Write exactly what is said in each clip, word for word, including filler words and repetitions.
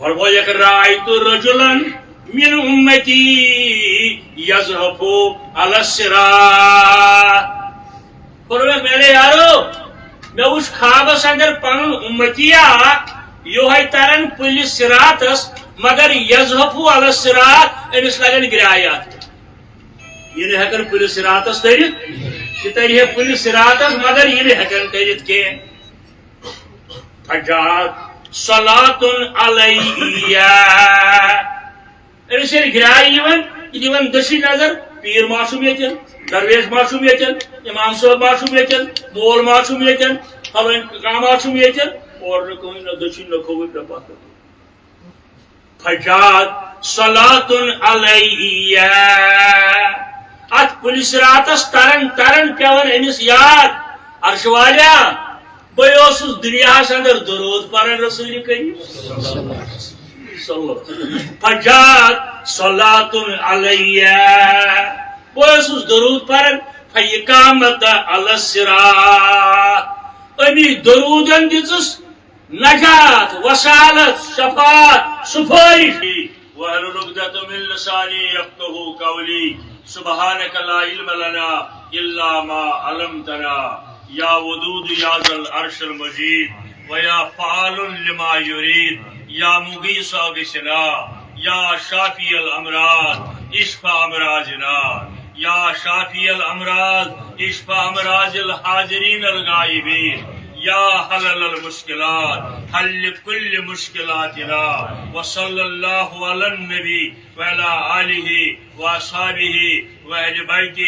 فرمووُکھ، رأیت رجلا من امتی یزحف علی الصراط۔ فرمووُکھ، میانیو یارو، مےٚ وُچھ خوابس اندر پنُن امتی اکھ، یہوے تران پُلہِ صراطس، مگر یزحف علی الصراط، أمِس لگان گرٛایہِ اتھ۔ یہِ نہٕ ہٮ۪کان پُلہِ صراطس تٔرِتھ، یہِ ترِ ہے پُلہِ صراطس، مگر یہِ نہٕ ہٮ۪کان تٔرِتھ کینٛہہ۔ فجاءت صلاة علیہ۔ أمِس ییٚلہِ گرٛایہِ یِوان، یہِ دِوان دٔچھِنۍ نظر، پیٖر ما چھُم ییٚتٮ۪ن، درویش ما چھُم ییٚتٮ۪ن، اِمام صٲب ما چھُم ییٚتٮ۪ن، مول ما چھُم ییٚتٮ۪ن، فلٲنۍ کانٛہہ ما چھُم ییٚتٮ۪ن، اورٕ نہٕ کٕہٕنۍ، نہ دٔچھِنۍ، نہ کھووٕرۍ، نہ پتھ کُن۔ فجاءت صلاة علیہ۔ اتھ پُلہِ صراطس تران تران پیوان أمِس یاد، عرش والیا، بہٕ اوسُس دُنیاہس اندر درود پران رسول کریم۔ صلی اللہ۔ فجاءت صلاة علیہ۔ بہٕ اوسُس درود پران، فاقامت علی الصراط۔ امی درودن دِژٕس نجات، وصالت، شفاعت، سفارش۔ واحلل عقدة من لسانی یفقهوا قولی۔ سبحانک لا علم لنا الا ما علمتنا۔ یا ودود یا ذا العرش المجید، و یا فعال لما یرید، یا مغیث اغثنا، یا شافی الامراض اشف امراضنا، یا شافی الامراض اشف امراض الحاضرین الغائبین، یا حلل المشکلات حل کل مشکلاتنا۔ وصلی اللہ علی النبی وعلی آلہ واصحابہ واہل بیتہ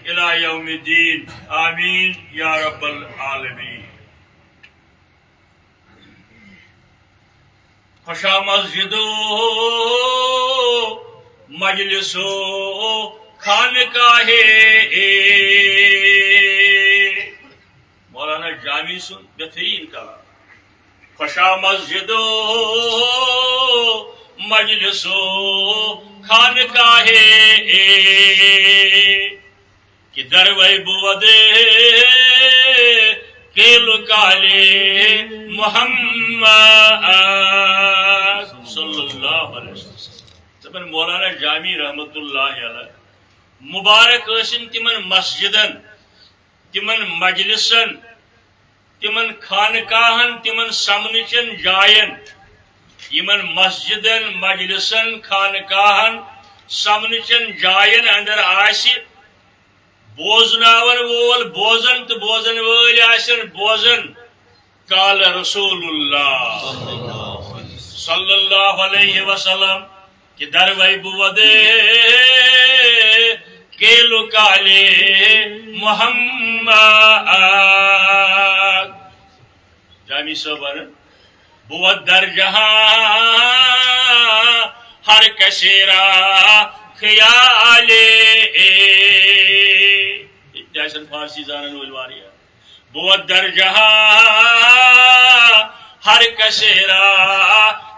الی یوم الدین، آمین یا رب العالمین۔ خوشا مسجد و مجلس و خانقاہ۔ مولانا جامی سُنٛد بہترین کلام۔ خوشا مسجد و مجلس و خانقاہ، کہ در وی بود قیل و قال محمد صلی اللہ علیہ وسلم۔ دپان مولانا جامی رحمت اللہ علیہ، مبارک ٲسِن تِمن مسجدن، تِمن مجلسن، تِمن خانقاہن، تِمن سمنہٕ چٮ۪ن جاین، یِمن مسجدن، مجلسن، خانقاہن، سمنہٕ چٮ۪ن جاین اندر آسہِ بوزناون وول بوزان تہٕ بوزن وٲلۍ آسن بوزان۔ قال رسول اللہ صلی اللہ علیہ وسلم، کہ در وی بود قیل و قال محمد۔ جامی صٲب ونان، بود در جہاں ہر کسی را خیال۔ ییٚتہِ تہِ آسن فارسی زانن وٲلۍ واریاہ۔ بود در جہاں ہر کسی را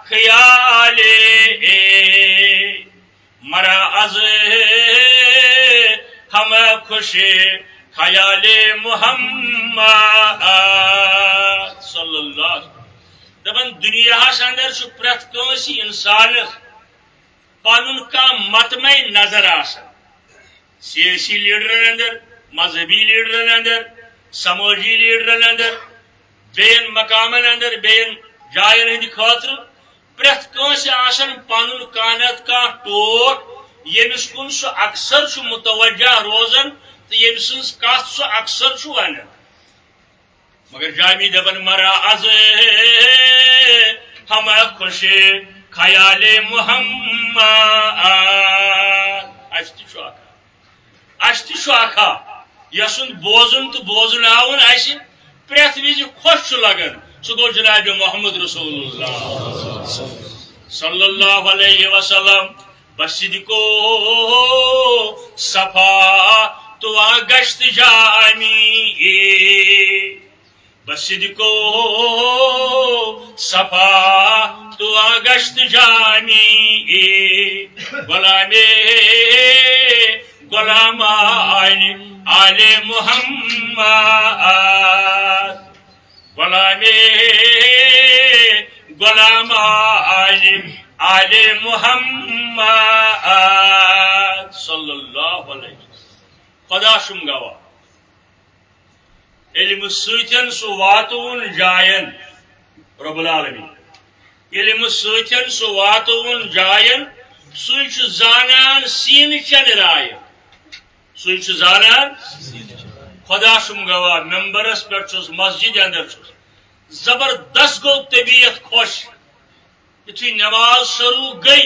خیال، مرا از ہمہ خوش خیال محمد صلی اللہ علیہ وسلم۔ دپان دنیاہس اندر چھُ پرٛٮ۪تھ کٲنٛسہِ انسانس پنُن کانٛہہ مطمع نظر آسان، سیٲسی لیڈرن اندر، مذہبی لیڈرن اندر، سمٲجی لیڈرن اندر، بیٚین مقامن اندر، بیٚین جاین ہٕنٛدِ خٲطرٕ پرٛٮ۪تھ کٲنٛسہِ آسان پنُن کانٛہہ نتہٕ کانٛہہ ٹوٹھ، ییٚمِس کُن سُہ اکثر چھُ متوجہ روزان تہٕ ییٚمہِ سٕنٛز کتھ سُہ اکثر چھُ ونان۔ مگر جامی دپان، مرا از ہمہ خوش خیال محمد۔ اسہِ تہِ چھُ اکھ، اسہِ تہِ چھُ اکھ، یسُنٛد بوزُن تہٕ بوزناوُن اسہِ پرٛٮ۪تھ وِزِ خۄش چھُ لگان، سُہ گوٚو جناب محمد رسول اللہ صلی اللہ علیہ وسلم۔ بصدق و صفا تو آ گشت جامی، بصدق و صفا تو آ گشت جامی، غلام غلام آل، آل محمد۔ غلام غلام آل آل محمد صلی اللہ علیہ وسلم۔ خدا چھُم گواہ، علمہٕ سۭتۍ سُہ واتوُن جاین، رب العالمین۔ علمہٕ سۭتۍ سُہ واتوُن جاین، سُے چھُ زانان سیٖنہٕ چٮ۪ن راین۔ سُے چھُ زانان۔ خدا چھُم گواہ، ممبرس پٮ۪ٹھ چھُس، مسجد اندر چھُس، زبردست گوٚو طبیعت خۄش۔ یُتھُے نماز شروع گٔے،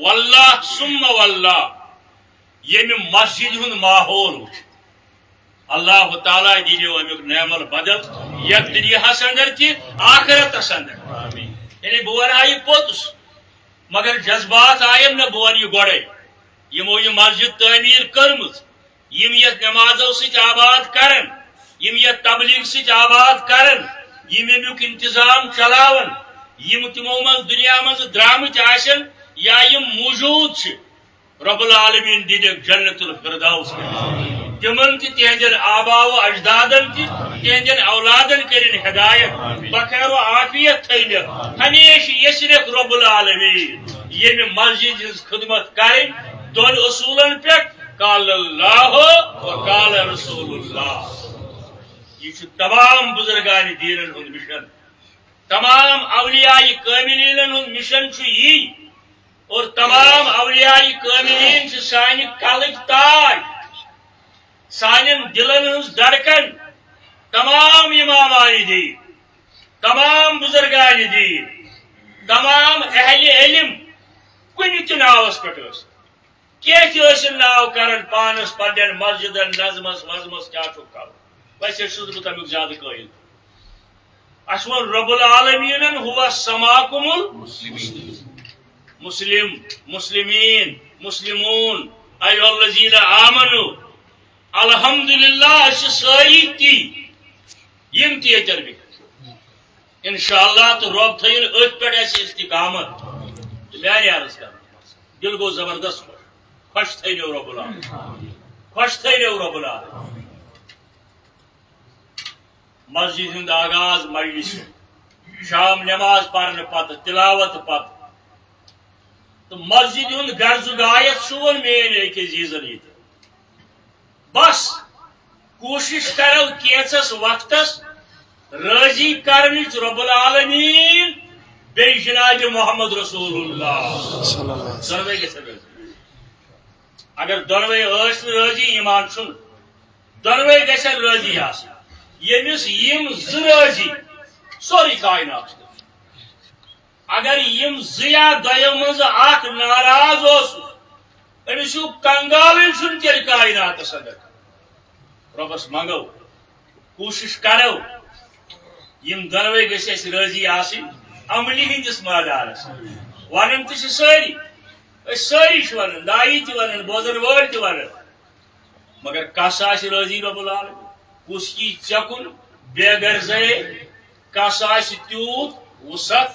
واللہ ثم واللہ، ییٚمہِ مسجد ہُنٛد ماحول وُچھ، اللہ تعالیٰ دِیو اَمیُک نعمل بدل، یَتھ دُنیاہَس اندر تہِ، آخرتَس اندر۔ یعنی بہٕ وَنہٕ ہا یہِ پوٚتُس، مگر جذبات آیم نہ، بہٕ وَنہٕ یہِ گۄڈَے۔ یِمو یہِ مسجد تعمیٖر کٔرمٕژ، یِم یَتھ نمازو سۭتۍ آباد کرن، یِم یَتھ تبلیغ سۭتۍ آباد کرن، یِم اَمیُک انتظام چلاون، یِم تِمو منٛز دُنیا منٛز درٛامٕتۍ آسن یا یِم موجود چھِ، رب العالمین دِنکھ جنت الفردوس۔ تِمن تہِ، تِہنٛدٮ۪ن آبا و اجدادن تہِ، تِہنٛدٮ۪ن اولادن کٔرِن ہدایت، بخیر و عافیت تھٲینکھ، ہمیشہِ یژھنکھ رب العالمین ییٚمہِ مسجد ہٕنٛز خدمت کرٕنۍ دۄن اصوٗلن پٮ۪ٹھ، قال اللہ و قال رسول اللہ۔ یہِ چھُ تمام بزرگان دیٖنن ہُنٛد مشن، تمام اولیاء کاملینن ہُنٛد مشن چھُ یی، اور تمام اولیاء کاملین چھِ سانہِ کلٕکۍ تاج، سانٮ۪ن دِلن ہٕنٛز دھڑکن۔ تمام امامان دیٖن، تمام بزرگان دیٖن، تمام اہل علم کُنہِ تہِ ناوس پٮ۪ٹھ ٲسۍ، کینٛہہ تہِ ٲسِن ناو کران پانس پننٮ۪ن مسجدن، نظمس وظمس کیٛاہ چھُکھ کرُن، ویسے چھُس بہٕ تمیُک زیادٕ قٲیِل۔ اسہِ ووٚن رب العالمینن، ہوا سماکم المسلمین، مسلمین، مسلمون، ایھا الذین آمنو۔ الحمدللہ، أسۍ چھِ سٲری تی، یِم تی ییٚتٮ۪ن بِہِتھ۔ انشاءاللہ تہٕ رۄب تھٲیِن أتھۍ پٮ۪ٹھ اَسہِ استقامت۔ تہٕ میانہِ عرض کرنُک مقصد، دِل گوٚو زبردست خۄش۔ خۄش تھٲینو رۄب العالمین۔ خۄش تھٲینو رۄب العالمین۔ مسجد ہُنٛد آغاز مجلس، شام نماز پرنہٕ پتہٕ، تلاوت پتہٕ۔ تہٕ مسجد ہُنٛد غرض و غایت چھُ وۄنۍ مین أکِس عزیزن ییٚتہِ۔ بس کوٗشش کرو کینٛژس وقتس رٲضی کرنٕچ رب العالمین، بیٚیہِ جناب محمد رسول اللہ۔ صلی اللہ علیہ وسلم۔ دۄنوَے گژھن رٲضی۔ اگر دۄنوَے ٲسۍ نہٕ رٲضی، ایمان چھُنہٕ۔ دۄنوَے گژھن رٲضی آسٕنۍ۔ ییٚمِس یِم زٕ رٲضی، سورُے کائنات چھُ۔ اگر یِم زٕ یا دۄیو منٛز اکھ ناراض اوس، أمِس ہیوٗ کنگالٕے چھُنہٕ تیٚلہِ کائناتس اندر۔ رۄبس منٛگو، کوٗشش کرو، یِم دۄنوَے گٔژھۍ اَسہِ رٲضی آسٕنۍ عملی ہٕنٛدِس مٲدانس۔ ونان تہِ چھِ سٲری، أسۍ سٲری چھِ ونان، داعی تہِ ونان، بوزن وٲلۍ تہِ ونان، مگر کس آسہِ رٲضی رب العالمین؟ کُس یی ژےٚ کُن بے غرضے؟ کس آسہِ تیوٗت وُسعت؟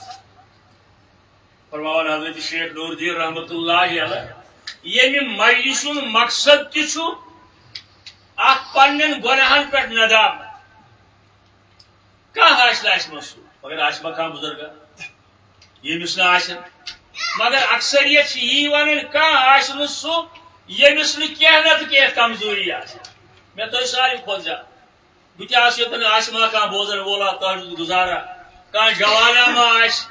فرماوان حضرت شیخ نور الدین رحمت اللہ علیہ، ییٚمہِ مجلسُن مقصد تہِ چھُ اکھ پننٮ۪ن گۄناہن پٮ۪ٹھ ندامت۔ کانٛہہ آسہِ نہٕ اَسہِ منٛز سُہ، مگر آسہِ ما کانٛہہ بُزرگا ییٚمِس نہٕ آسن؟ مگر اکثریت چھِ یی ونان، کانٛہہ آسہِ نہٕ سُہ ییٚمِس نہٕ کینٛہہ نتہٕ کینٛہہ کمزوری آسہِ۔ مےٚ تۄہہِ ساروی کھۄتہٕ زیادٕ، بہٕ تہِ آسہٕ ییٚتٮ۪ن، آسہِ ما کانٛہہ بوزن وولا تہجد گزارا، کانٛہہ جوانا ما آسہِ،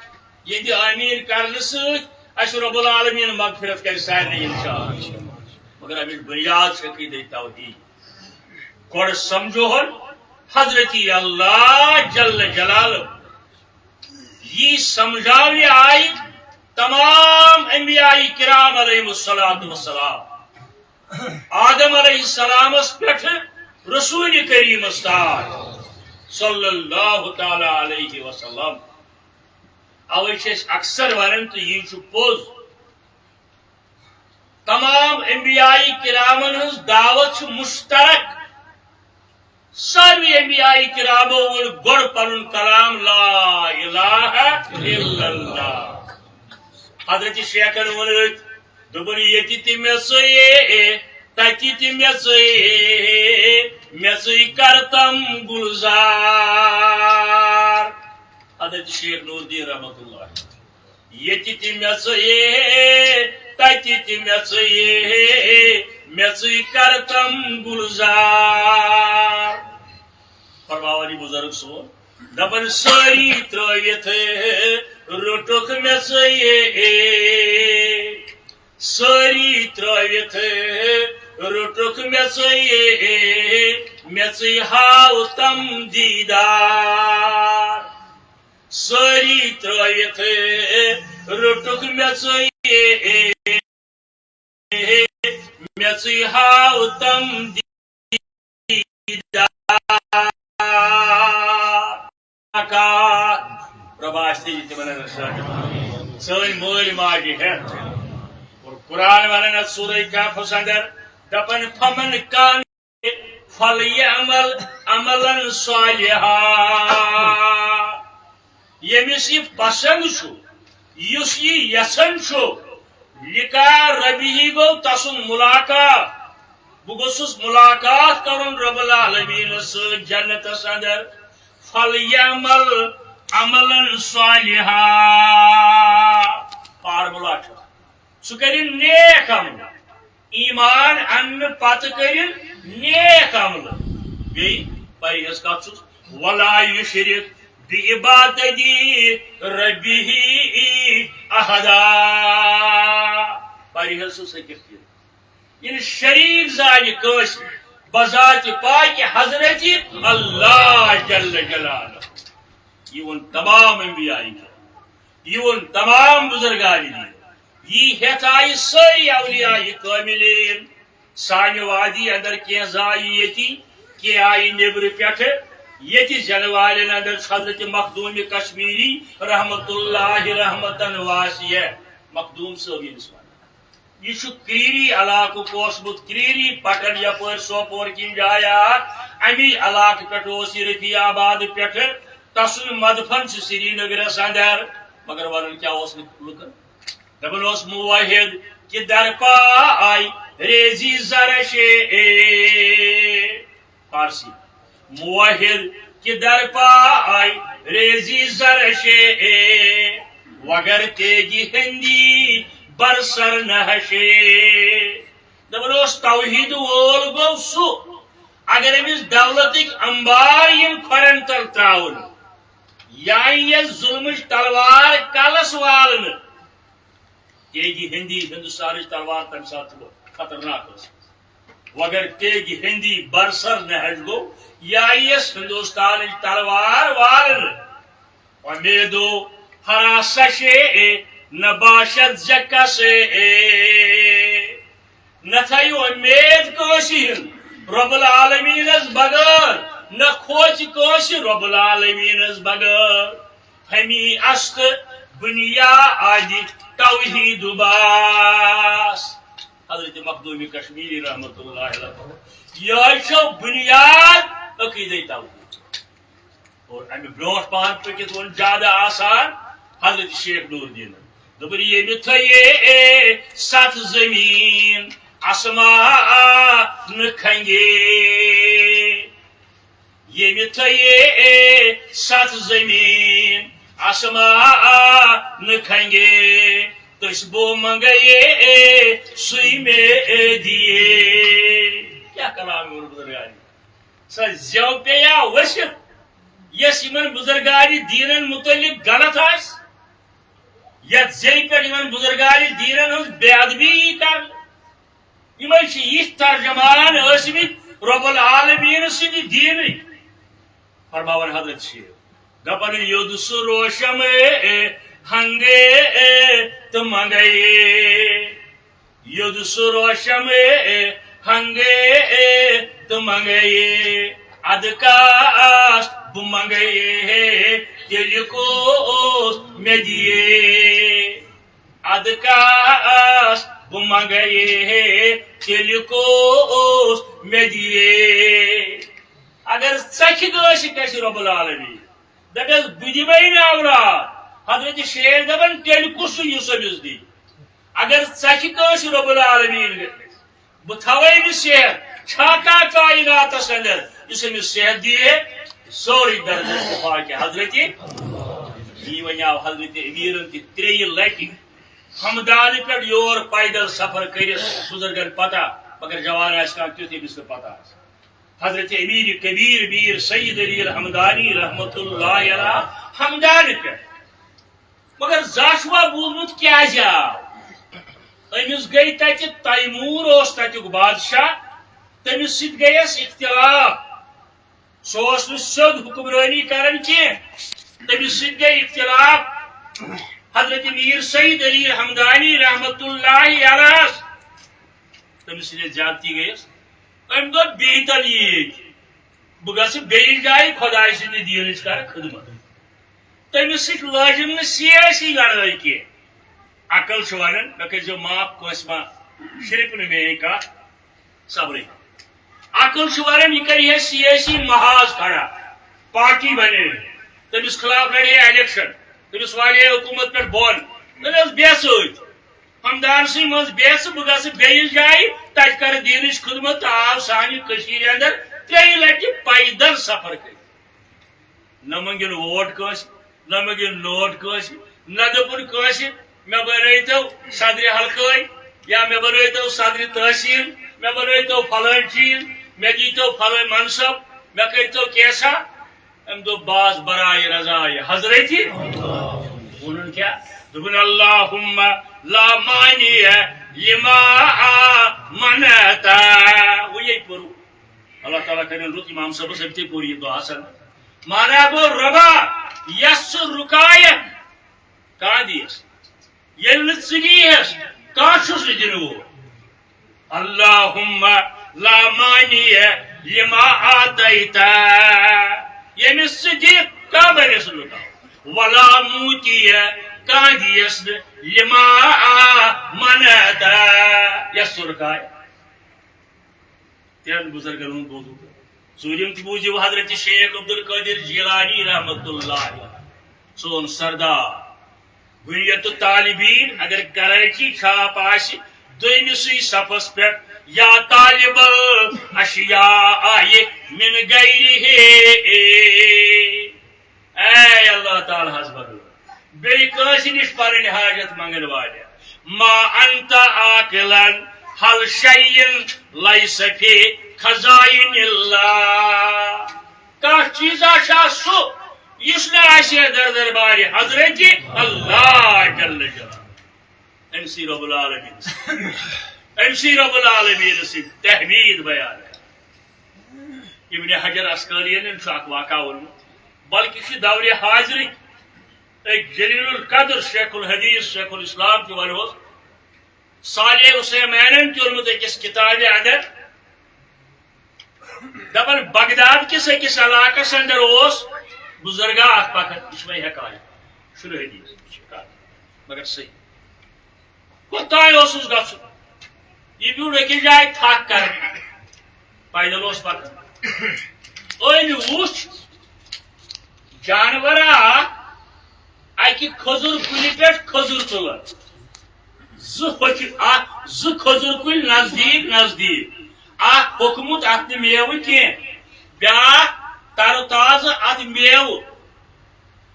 ییٚتہِ آمیٖن کرنہٕ سۭتۍ اَسہِ رب العالمین مغفرت کرِ سارنٕے انشاءاللہ۔ مگر اَمِچ بُنیاد چھِ عقیدے توحید۔ گۄڈٕ سمجھوہن حضرت اللہ جل جلالہ۔ یی سمجھاونہِ آیہِ تمام انبیاء کرام علیہم الصلوۃ والسلام۔ آدم علیہ السلامس پٮ۪ٹھ رسول کریمس تام صلی اللہ تعالی علیہ وسلم۔ اوے چھِ أسۍ اکثر ونان تہٕ یی چھُ پوٚز، تمام انبیاء کرامن ہٕنٛز دعوت چھِ مشترک۔ ساروی انبیاء کرامو ووٚن گۄڈٕ پنُن کلام لا الہ الا اللہ۔ حضرت شیخن ووٚن أتھۍ، دوٚپُن، ییٚتہِ تہِ مےٚ ژٕے، تَتہِ تہِ مےٚ ژٕے، مےٚ ژٕے کرتم گُلزار۔ حضرت شیخ نور الدین رحمت اللہ۔ ییٚتہِ تہِ مےٚ ژٕ یے، تَتہِ تہِ مےٚ ژٕ یے، مےٚ ژٕے کَرتم گُلزار۔ فرماوان یہِ بُزرگ سون، دَپان سٲری ترٛٲوِتھ روٚٹُکھ مےٚ ژٕ یے۔ سٲری ترٲوِتھ روٚٹُکھ مےٚ ژٕے، مےٚ ژٕے ہاو تم دیٖدار۔ سٲری ترٲوِتھ روٚٹُکھ مےٚ ژٕے، مےٚ ژٕے ہاو تم دیٖدار۔ کتھ۔ رۄب آسہِ تیٚلہِ تِمن رٔچھان۔ سٲنۍ مٲلۍ ماجہِ ہٮ۪تھ۔ اور قرآن ونان اتھ سورہ کہفس اندر، دپان، "فمن کان فلیعمل عملا صالحا"۔ ییٚمِس یہِ پسند چھُ، یُس یہِ یژھان چھُ، لقاء ربہ گوٚو تسُنٛد ملاقات۔ بہٕ گوٚژھُس ملاقات کرُن رب العالمینس سۭتۍ جنتس اندر۔ فلیعمل عملا صالحا۔ فارمولا چھُ، سُہ کرِ نیک عمل۔ ایمان اننہٕ پتہٕ کرِ نیک عمل۔ بیٚیہِ پرہیز کتھ چھُس، "ولا یشرک بعبادتی ربہ احدا"۔ پرہیز چھُس أکِس چیٖزس۔ ییٚلہِ شریٖک زانہِ کٲنٛسہِ بذاتِ پاکِ حضرتِ اللہ جل جلالہ۔ یہِ ووٚن تمام انبیاء کرام، یہِ ووٚن تمام بزرگان دین۔ یی ہٮ۪تھ آیہِ سٲری اولیاء کٲملین۔ سانہِ وادی اندر کینٛہہ زایہِ ییٚتی، کینٛہہ آیہِ نیٚبرٕ پٮ۪ٹھٕ۔ ییٚتہِ زٮ۪نہٕ والٮ۪ن اندر چھُ حضرت مخدوم کشمیری رحمت اللہ رحمتن واسعہ، مخدوم صٲب ییٚمِس ونان۔ یہِ چھُ کریری علاقُک اوسمُت، کریری پٹن یپٲرۍ سوپور کِنۍ جایہِ اکھ۔ امی علاقہٕ پٮ۪ٹھ اوس یہِ رفیع آباد پٮ۪ٹھٕ۔ تسُنٛد مدفن چھُ سرینگرس اندر۔ مگر ونان کیٛاہ اوس لُکن؟ دپان اوس، "موحد کہ در پا آئی ریزی زرش اے"۔ فارسی، "موحد کہ در پا آئی ریزی زرش اے، وگر تیگی ہندی بر سر نہش اے"۔ دپان اوس، توحید وول گوٚو سُہ، اگر أمِس دولتٕکۍ انبار یِن کھۄرن تل تراونہٕ، یا یِیَس ظلمٕچ تلوار کلس والنہٕ، تیگی ہندی ہندوستانٕچ تلوار تمہِ ساتہٕ چھُ خطرناک ٲسمٕژ۔ وگر تیگی ہندی برسر نہج گوٚو، یا یِیَس ہندوستانٕچ تلوار والنہٕ۔ امیدو ہراسش اے، نہ باشد زکس اے۔ نہ تھٲیِو اُمید کٲنٛسہِ ہِنٛز رۄب العالمیٖنَس بغٲر، نہ کھوژِ کٲنٛسہِ رۄب العالمیٖنَس بغٲر۔ ہمی است بُنیادِ توحیٖد باس۔ حضرت مخدوم کشمیری رحمت اللہ علیہ۔ یہے چھو بُنیاد عقیدہ توحیٖد۔ اور امہِ برونٛٹھ پہن پٔکِتھ ووٚن زیادٕ آسان حضرت شیخ نور الدینن۔ دوٚپُن، ییٚمہِ تھٲیے ستھ زٔمیٖن آسمان کھنگے، ییٚمہِ تھٲیے ستھ زٔمیٖن آسمان کھنگے، تٔسۍ بہٕ منگے سُے مےٚ دِیے۔ کیٛاہ کلام ووٚن بزرگانی؟ سۄ زٮ۪و پیٚیا ؤسِتھ، یۄس یِمن بزرگانِ دیٖنن مُتعلق غلط آسہِ، یتھ زیٚوِ پٮ۪ٹھ یِمن بزرگانِ دیٖنن ہٕنٛز بے ادبی یی کرنہٕ۔ یِمے چھِ یِتھۍ ترجمان ٲسمٕتۍ رۄب العالمیٖن سٕنٛدِ دیٖنٕکۍ۔ فرماوان حضرت شیخ، دپان، یوٚد سُہ روشم ہنگے تہٕ منگے۔ یوٚد سُہ روشم ہنگے تہٕ منگے، ادٕ کاش بہٕ منگے، تیٚلہِ کُس مےٚ دِیے۔ ادٕ کاش بہٕ منگے، تیٚلہِ کُس مےٚ دِیے۔ اگر ژکھِ کٲنٛسہِ گژھِ رۄب العالمیٖن، دپٮ۪س، "بہٕ دِمے نہٕ اولاد"، حضرت شیخ دپان، "تیٚلہِ کُس یُس أمِس دِیہِ؟" اگر ژکھِ کٲنٛسہِ رۄب العالمیٖن گژھِ، بہٕ تھاوے أمِس صحت، چھا کانٛہہ کائناتس اندر یُس أمِس صحت دِیہِ؟ سورُے درد مصطفیٰ کہِ حضرتِ۔ یی وۄنۍ آو حضرت امیٖرن تہِ ترٛیٚیہِ لٹہِ ہمدانہِ پٮ۪ٹھ یور پیدل سفر کٔرِتھ، بُزرگن پتہ، مگر جوان آسہِ کانٛہہ تیُتھ، ییٚمِس نہٕ پتہ آسہِ۔ حضرت امیر کبیر میر سید علی الحمدانی رحمت اللہ علیہ ہمدانہِ پٮ۪ٹھ۔ مگر زانٛہہ چھُوا بوٗزمُت کیٛازِ آو؟ أمِس گٔے تَتہِ، تیموٗر اوس تَتیُک بادشاہ، تٔمِس سۭتۍ گٔیَس اختلاف۔ سُہ اوس نہٕ سیوٚد حکمرٲنی کران کینٛہہ۔ تٔمِس سۭتۍ گٔے اختلاف حضرت میر سید علی حمدانی رحمت اللہ علیہ۔ تٔمِس سۭتۍ زیادتی گٔیَس۔ أمۍ دوٚپ، "بِہتَن یہِ ییٚتہِ۔ بہٕ گژھٕ بیٚیِس جایہِ خۄداے سٕنٛدِ دیٖنٕچ کرٕ خدمت۔" تٔمِس سۭتۍ لٲجِم نہٕ سیٲسی لڑٲے کینٛہہ۔ عقل چھُ وَنان، مےٚ کٔرۍزیو معاف، کٲنٛسہِ ما شرِپ نہٕ میٛٲنۍ کَتھ۔ صبرٕے۔ عقل چھُ وَنان، یہِ کَرِ ہے سیٲسی محاذ کھڑا، پارٹی بَنہِ ہے، تٔمِس خلاف لَڑِ ہے الیکشن، تٔمِس والہِ ہے حکوٗمت پٮ۪ٹھ بۄن۔ تٔمۍ ٲس بیٚہہ سۭتۍ، ہمدانسٕے منٛز بیٚہہ ژٕ، بہٕ گژھٕ بیٚیِس جایہِ، تَتہِ کَرٕ دیٖنٕچ خدمت، تہٕ آو سانہِ کٔشیٖرِ اندر ترٛیٚیہِ لَٹہِ پیدل سفر کٔرِتھ۔ نہ مٔنگِن ووٹ کٲنٛسہِ، نہ مٔنگِن نوٹ کٲنٛسہِ، نہ دوٚپُن کٲنٛسہِ، "مےٚ بنٲیتو صدرِ حلقہٕ یا مےٚ بنٲیتو صدرِ تحصیل، مےٚ بنٲیتو فلٲنۍ چیٖز، مےٚ دیٖتو فلٲنۍ منصب، مےٚ کٔرتو کینٛژھا۔" أمۍ دوٚپ، "بس برایہِ رضایہِ حضرتِ۔" ووٚنُن کیٛاہ؟ دوٚپُن، "اللہم لا مانع لما منعت۔" وۄنۍ ییٚتہِ پوٚرُو۔ اللہ تعالیٰ کٔرِن رُت اِمام صٲبَس، أمۍ تہِ کوٚر یہِ دُعا حسن۔ مانا گوٚو، رۄبا، یَس ژٕ رُکایَکھ، کانٛہہ دِیَس۔ ییٚلہِ نہٕ ژٕ دِیٖہَس، کانٛہہ چھُس نہٕ دِنہٕ وول۔ اللہم لا مانع لما اعطیت۔ ییٚمِس ژٕ دِکھ، کانٛہہ بَنٮ۪س نہٕ رُکاوُن۔ ولا معطی، کانٛہہ دِیَس نہٕ لما منعت، یَس ژٕ رُکایَکھ۔ ترٛٮ۪ن بُزرگن ہُنٛد بوزُو۔ ژوٗرِم تہِ بوٗزِو حضرت شیخ عبدالقادر جیلانی رحمت اللہ علیہ، سون سردار۔ بنیت الطالبین اگر کراچی چھاپ آسہِ، دوٚیمِسٕے صفس پٮ۪ٹھ، یا طالب الاشیاء من غیرہ۔ اے اللہ تعالیٰ ہس بدل بیٚیہِ کٲنٛسہِ نِش پنٕنۍ حاجت منٛگن والٮ۪ن۔ ما انت عاقلا حل شیء لیس فی خزائن اللہ۔ کانٛہہ چیٖزا چھا سُہ یُس نہٕ آسہِ ہے در دربارِ حضرت اللہ جل جلالہ۔ أمۍ سٕے رب العالمین، أمۍ سٕے رب العالمین سٕنٛز تحمید بیان کران۔ ابن حجر عسقلانین چھُ اکھ واقعہ ووٚنمُت، بلکہِ چھُ دورِ حاضرٕکۍ أکۍ جلیل القدر شیخ الحدیث شیخ الاسلام تہِ ونہوس، صالح عثیمینن تہِ ووٚنمُت أکِس کِتابہِ اندر، دپان، بغداد کِس أکِس علاقس اندر اوس بزرگا اکھ پکان، یہِ چھُ وۄنۍ ہٮ۪کان، شروع حدیث، مگر صحیح۔ کوٚت تام اوسُس گژھُن۔ یہِ بیوٗٹھ أکِس جایہِ تھکھ کران۔ پیدل اوس پکان۔ أمۍ وُچھ جانورا اکھ اکہِ کھٔزٕر کُلہِ پٮ۪ٹھ کھٔزٕر تُلان۔ زٕ ہوٚکھِ-، اکھ، زٕ کھٔزٕر کُلۍ نزدیٖک نزدیٖک۔ اکھ ہوٚکھمُت، اتھ نہٕ میوٕ کینٛہہ۔ بیٛاکھ ترٕ تازٕ، اتھ میوٕ۔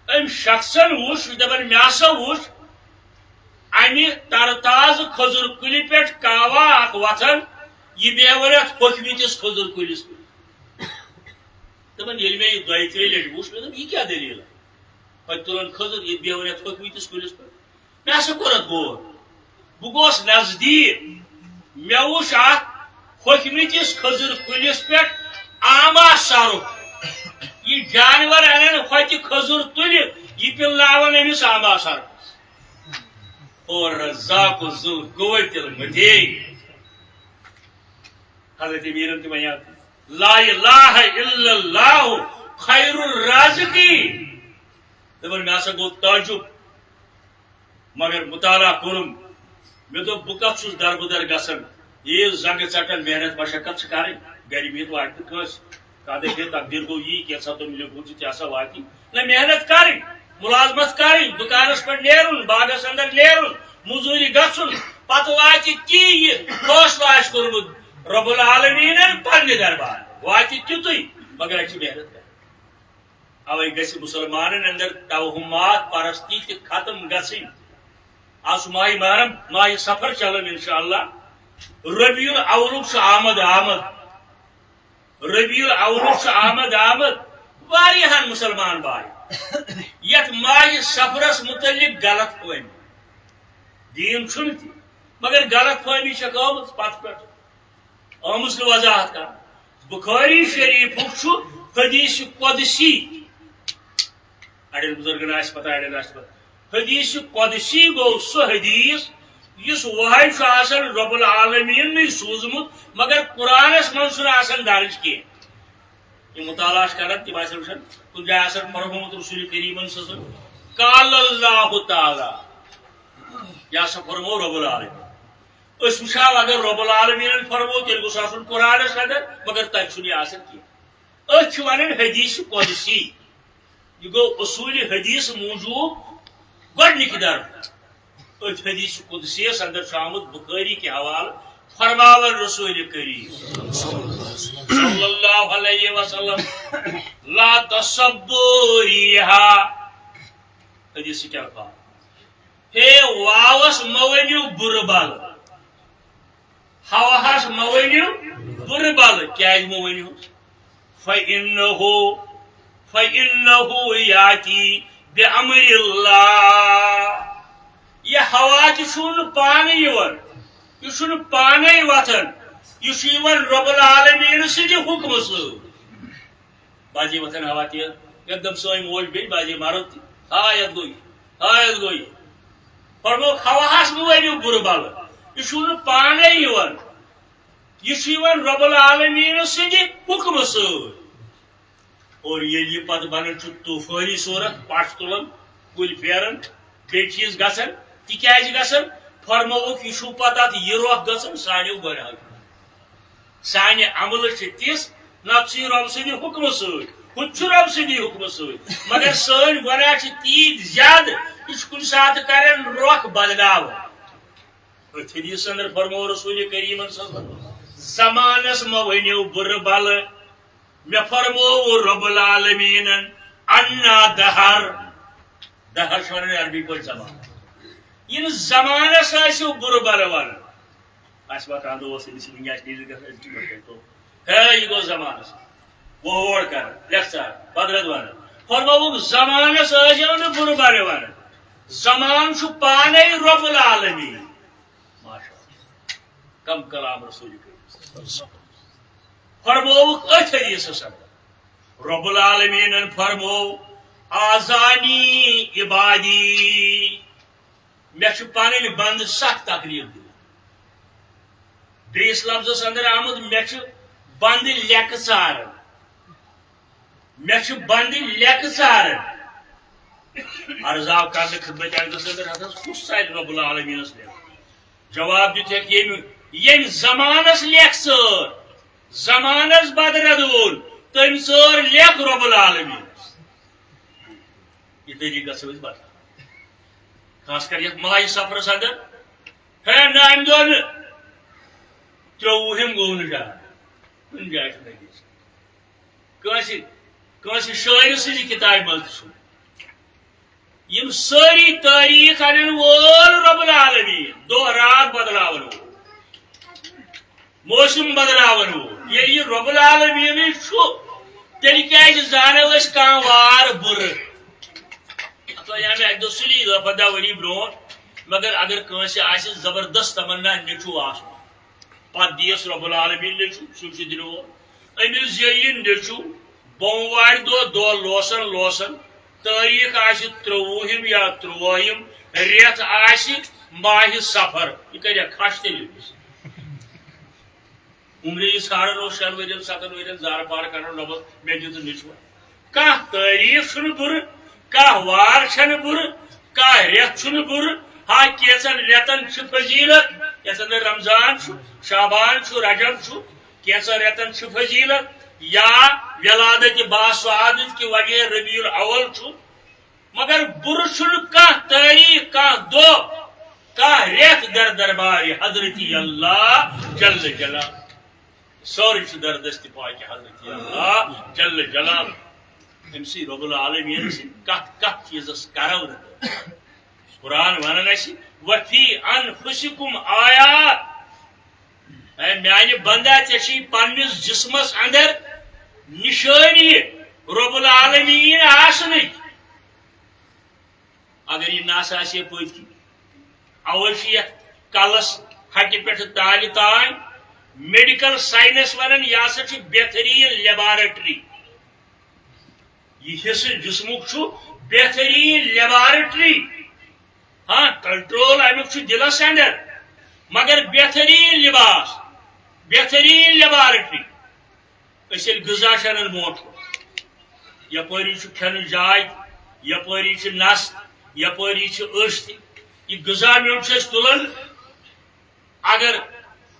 أمۍ شخصن وُچھ، یہِ دپان، مےٚ ہسا وُچھ امہِ ترٕ تازٕ کھٔزٕر کُلہِ پٮ۪ٹھ کاوا اکھ وۄتھان، یہِ بیہوان یتھ ہوٚکھمٕتِس کھٔزٕر کُلِس پٮ۪ٹھ۔ دپان، ییٚلہِ مےٚ یہِ دۄیہِ ترٛیٚیہِ لٹہِ وُچھ، مےٚ دوٚپ، یہِ کیٛاہ دٔلیٖلہ؟ پتہٕ تُلان کھٔزٕر، یہِ بیہوان یتھ ہوٚکھمٕتِس کُلِس پٮ۪ٹھ۔ مےٚ ہسا کوٚر اتھ غور۔ بہٕ گوس نزدیٖک، مےٚ وُچھ اتھ ہوٚکھمٕتِس کھٔزٕر کُلِس پٮ۪ٹھ آما سرُپھ۔ یہِ جانور انان ہوٚتہِ کھٔزٕر تُلِتھ، یہِ پِلناوان أمِس آما سرُپھ۔ اور رزاق ذو القوت المتین۔ حضرت میٖرن تہِ وَنیٛاو، لا الہ الا اللہ خیر الرازقین۔ دَپان، مےٚ ہسا گوٚو تعجب، مگر مطالعہ کوٚرُم۔ مےٚ دوٚپ، بہٕ کَتھ چھُس دربٕدر گژھان؟ یہِ زنٛگہٕ ژَٹان، محنت مشقت چھِ کَرٕنۍ، گرِ بِہِتھ واتہِ نہٕ کٲنٛسہِ۔ قدر ہے تقدیر گوٚو یی، کینٛژھا توٚملہِ گوٚو تہٕ تہِ ہسا واتی۔ نہ محنت کرٕنۍ، مُلازمت کرٕنۍ، دُکانس پٮ۪ٹھ نیرُن، باغس اندر نیرُن، مٔزوٗرِ گژھُن، پتہٕ واتہِ تی یہِ فٲصلہٕ آسہِ کوٚرمُت رب العالمیٖنن پننہِ دربار، واتہِ تیُتُے، مگر اَسہِ چھِ محنت کرٕنۍ۔ اوے گژھِ مسلمانن اندر توہمات پرستی تہِ ختم گژھٕنۍ۔ آز چھُ ماہِ محرم، ماہِ سفر چلان انشاءاللہ۔ ربیع الاولُک چھُ آمد آمد۔ ربیع الاولُک چھُ آمد آمد۔ واریاہن مسلمان بھائی یتھ ماہِ سفرس متعلق غلط فہمی۔ دین چھُنہٕ تہِ، مگر غلط فہمی چھکھ آمٕژ پتھ پٮ۪ٹھ۔ آمٕژ نہٕ وضاحت کرنہٕ۔ بخاری شریفُک چھُ حدیث قدسی۔ اڑٮ۪ن بزرگن آسہِ پتہ، اڑٮ۪ن آسہِ پتہ۔ حدیث قدسی گوٚو سُہ حدیث یُس وحی چھُ آسان رب العالمینٕے سوٗزمُت، مگر قرآنس منٛز چھُنہٕ آسان درج کینٛہہ۔ یہِ مطالعہ چھِ کران، تِم آسن وٕچھان، کُنہِ جایہِ آسان فرمومُت رسول کریمن صلی اللہ علیہ وسلم، قال اللہ تعالیٰ، یہِ ہسا فرموو رب العالمین۔ أسۍ وٕچھو، اگر رب العالمینن فرموو، تیٚلہِ گوٚژھ آسُن قرآنس اندر، مگر تتہِ چھُنہٕ یہِ آسان کینٛہہ۔ أتھۍ چھِ ونان حدیث قدسی۔ یہِ گوٚو اصوٗلِ حدیث موٗجوٗب گۄڈٕنِکہِ درجُک۔ أتھۍ حدیث قدسیَس اندر چھُ آمُت بخاری کہِ حوالہٕ، فرماوان رسول کریم صلی اللہ علیہ وسلم، لا تسبوا الريح۔ حدیث کیا تھا؟ ہے واوس مہ ؤنِو بُرٕ بل، ہواہس مہ ؤنِو بُرٕ بل۔ کیازِ مہ ؤنِو؟ فَإِنَّهُ، فَإِنَّهُ يَأْتِي بِأَمْرِ اللَّهِ۔ یہِ ہوا تہِ چھُنہٕ پانے یِوان، یہِ چھُنہٕ پانے وۄتھان، یہِ چھُ یِوان رب العالمین سٕنٛدِ حُکمہٕ سۭتۍ۔ بعضے وۄتھان ہوا تیز، یکدم سٲنۍ موج بیٚنہِ، بعضے مرد تہِ، ہا یتھ گوٚو یہِ، ہا یتھ گوٚو یہِ۔ فرمووُکھ، ہواہس مہ ؤنِو بُرٕ بلہٕ، یہِ چھُنہٕ پانے یِوان، یہِ چھُ یِوان رب العالمین سٕنٛدِ حُکمہٕ سۭتۍ۔ اور ییٚلہِ یہِ پتہٕ بنان چھُ طوفٲنی صوٗرت، پش تُلان، کُلۍ پھیران، بیٚیہِ چیٖز گژھان، تِکیازِ گژھان؟ فرمووُکھ، یہِ چھُ پتہٕ اتھ یہِ رۄخ گژھان سانیو گۄناہو، سانہِ عملہٕ چھِ تِژھ، نتہٕ چھُ یہِ رۄب سٕنٛدِ حُکمہٕ سۭتۍ، ہُہ تہِ چھُ رۄب سٕنٛدِ حُکمہٕ سۭتۍ، مگر سٲنۍ گۄناہ چھِ تیٖتۍ زیادٕ، یہِ چھُ کُنہِ ساتہٕ کران رۄخ بدلاوان۔ أتھۍ حدیثس اندر فرموو رسول کریمن صلی اللہ علیہ وسلم، زمانس مہ ؤنِو بُرٕ بلہٕ، مےٚ فرموو رب العالمینن، انا دہر، دہر چھِ ونان عربی پٲٹھۍ زمانہٕ۔ ییٚمہِ زمانس ٲسِو بُرٕ بلہٕ ونان۔ آسہِ وۄنۍ کانٛہہ دوس، أمِس چھِ وٕنہِ آسہِ نیٖرِتھ گژھان أزکہِ پٮ۪ٹھ تو۔ ہے، یہِ گوٚو زمانس۔ وۄنۍ ہور کران، لیکچر، بدرد ونان۔ فرمووُکھ، زمانس ٲسۍزیو نہٕ بُرٕ بلہٕ ونان۔ زمان چھُ پانے رب العالمین۔ ماشاء اللہ۔ کم کلام رسول کریم۔ فرمووُکھ أتھۍ حدیثس اندر۔ رب العالمینن فرموو، آذانی عبادی، مےٚ چھُ پنٕنۍ بندٕ سخ تکلیف دِوان۔ بیٚیِس لفظس اندر آمُت، مےٚ چھُ بندٕ لیٚکہٕ ژاران۔ مےٚ چھُ بندٕ لیٚکہٕ ژاران۔ عرض آو کرنہٕ خدمت عرضس اندر، ہتس کُس ژارِ رب العالمینس لیٚکہٕ؟ جواب دیُت ہیٚکھ ییٚمہِ، ییٚمہِ زمانس لیٚکھ ژٲر، زمانس بدرد ووٚن، تٔمۍ ژٲر لیٚکھ رب العالمین۔ یہِ طریٖقہٕ گژھو أسۍ بدل۔ خاص کر یتھ ماہِ سفرس اندر، ہے نہ، امہِ دۄہ نہٕ۔ ترٛۆوُہِم گوٚو نہٕ جان۔ کُنہِ جایہِ چھُنہٕ حدیث۔ کٲنٛسہِ، کٲنٛسہِ شٲعرٕ سٕنٛزِ کِتابہِ منٛز تہِ چھُنہٕ۔ یِم سٲری تٲریٖخ انن وول رب العالمین، دۄہ رات بدلاون وول، موسم بدلاون وول۔ ییٚلہِ یہِ رب العالمیٖنٕے چھُ، تیٚلہِ کیازِ زانو أسۍ کانٛہہ وار بُرٕ؟ اَتھ وَنیٛاو مےٚ اَکہِ دۄہ سُلی، دَہ پنٛداہ ؤری برونٛٹھ، مگر اگر کٲنٛسہِ آسہِ زبردست تمنا نیٚچوٗ آسُن، پتہٕ دِیَس رب العالمین نیٚچوٗ، سُہ چھُ دِنہٕ وول۔ أمِس زیٚیہِ یہِ نیٚچوٗ بوموارِ دۄہ، دۄہ لوسان لوسان، تٲریٖخ آسہِ ترٛۆوُہِم یا تُرٛوٲہِم، رٮ۪تھ آسہِ ماہِ صفر، یہِ کَرِ کھش تیٚلہِ أمِس؟ عمرِ یہِ ژھانٛڈان اوس شٮ۪ن ؤرین، ستن ؤرین زارٕ پار کران، رۄبس مےٚ دیُت نیٚچوٗ۔ کانٛہہ تٲریٖخ چھُنہٕ بُرٕ، کانٛہہ وار چھَنہٕ بُرٕ، کانٛہہ رٮ۪تھ چھُنہٕ بُرٕ۔ ہا، کینٛژن رٮ۪تن چھِ فضیلت، یتھ اندر رمضان چھُ، شعبان چھُ، رجب چھُ، کینٛژن رٮ۪تن چھِ فضیلت، یا ولادت با سعادت کہِ وجہ ربیع الاول چھُ۔ مگر بُرٕ چھُنہٕ کانٛہہ تٲریٖخ، کانٛہہ دۄہ، کانٛہہ رٮ۪تھ در دربارِ حضرت اللہ جل جلال۔ سورُے چھُ در دستِ پاکِ حضرت اللہ جل جلال۔ أمۍ سٕے رب العالمین سٕنٛدِ کتھ کتھ چیٖزس کرو نہٕ۔ قرآن ونان اسہِ، "وفی انفسکم آیات"، اے میانہِ بندہ، ژےٚ چھِی پننِس جسمس اندر نشٲنی رب العالمین آسنٕچ۔ اگر یہِ نس آسہِ ہے پٔتۍ کِنۍ، اوے چھُ یتھ کلس ہٹہِ پٮ۪ٹھٕ تالہِ تام میڈیکل ساینس ونان، یہِ ہسا چھُ بہترین لیبارٹری۔ یہِ حصہٕ جسمُک چھُ بہترین لیبارٹری۔ ہاں، کنٹرول امیُک چھُ دِلس اندر، مگر بہترین لباس، بہترین لیبارٹری۔ أسۍ ییٚلہِ غذا چھِ انان برونٛٹھ کُن، یپٲری چھُ کھٮ۪نٕچ جاے تہِ، یپٲری چھِ نس تہِ، یپٲری چھِ أچھ تہِ۔ یہِ غذا میوٚنٛڈ چھِ أسۍ تُلان۔ اگر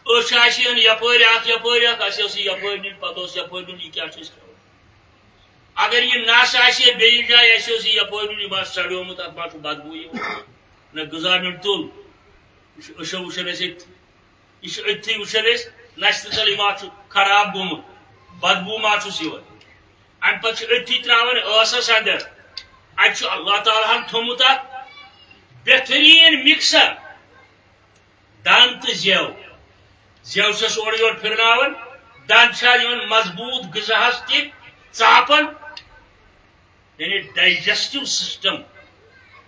أچھ آسہِ ہن یپٲرۍ اکھ، یپٲرۍ اکھ، اَسہِ اوس یہِ یپٲرۍ نیُن، پتہٕ اوس یپٲرۍ نیُن، یہِ کیٛاہ چھِ أسۍ کھٮ۪وان؟ اگر یہِ نس آسہِ ہے بیٚیِس جایہِ، اَسہِ اوس یہِ یپٲرۍ نیُن، یہِ ما سڑیومُت، اتھ ما چھُ بدبوٗ یِوان؟ نہ، غذا میوٚنٛڈ تُل، یہِ چھُ أچھو وٕچھان أسۍ أتھۍ۔ یہِ چھُ أتھی وٕچھان أسۍ، نَشہِ تَل یہِ ما چھُ خراب گوٚمُت، بدبوٗ ما چھُس یِوان۔ اَمہِ پَتہٕ چھُ أتھی ترٛاوان ٲسَس اَندَر۔ اَتہِ چھُ اللہ تعالیٰ ہَن تھوٚمُت اَتھ بہتریٖن مِکسَر، دَنٛد تہٕ زٮ۪و۔ زٮ۪و چھَس اورٕ یورٕ پھِرناوان، دَنٛد چھِ اَتھ یِوان مضبوٗط غذاہَس تہِ ژاپَن۔ یعنی ڈائجسٹو سسٹم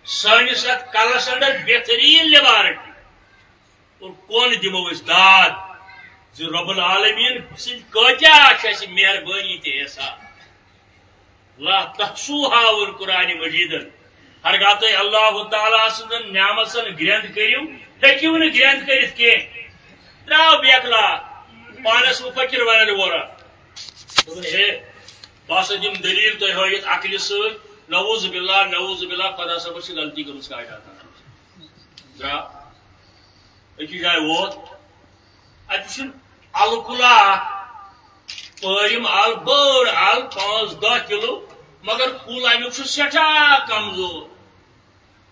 سٲنِس اَتھ کَلَس اَندَر بہتریٖن لیبارٹری۔ اور کون دِمو أسۍ داد زِ رب العالمین سٕنٛدۍ کۭتیٛاہ چھِ اَسہِ مہربٲنی تہٕ احسان۔ لا تحصوها ووٚن قرآن مجیدن۔ ہرگاہ تُہۍ اللہ تعالیٰ سٕنٛزن نعمژن گرٛنٛد کٔرِو، ہیٚکِو نہٕ گرٛنٛد کٔرِتھ کینٛہہ۔ ترٛاو بیکلا، پانَس وۄنۍ فقیٖر وَنان وورا۔ دوٚپُن، ہے، بہٕ ہسا دِمہٕ دٔلیٖل تۄہہِ ہٲوِتھ عقلہِ سۭتۍ۔ نعوذ باللہ، نعوذ باللہ، خۄدا صٲبَس چھِ غلطی گٔمٕژ کائناتَن منٛز۔ درٛاو۔ أکِس جایہِ ووت، اَتہِ چھُ اَلہٕ کُلا اَکھ، پٲرِم اَل، بٔڑ اَل، پانٛژھ دَہ کِلوٗ، مگر کُل اَمیُک چھُ سٮ۪ٹھاہ کمزور۔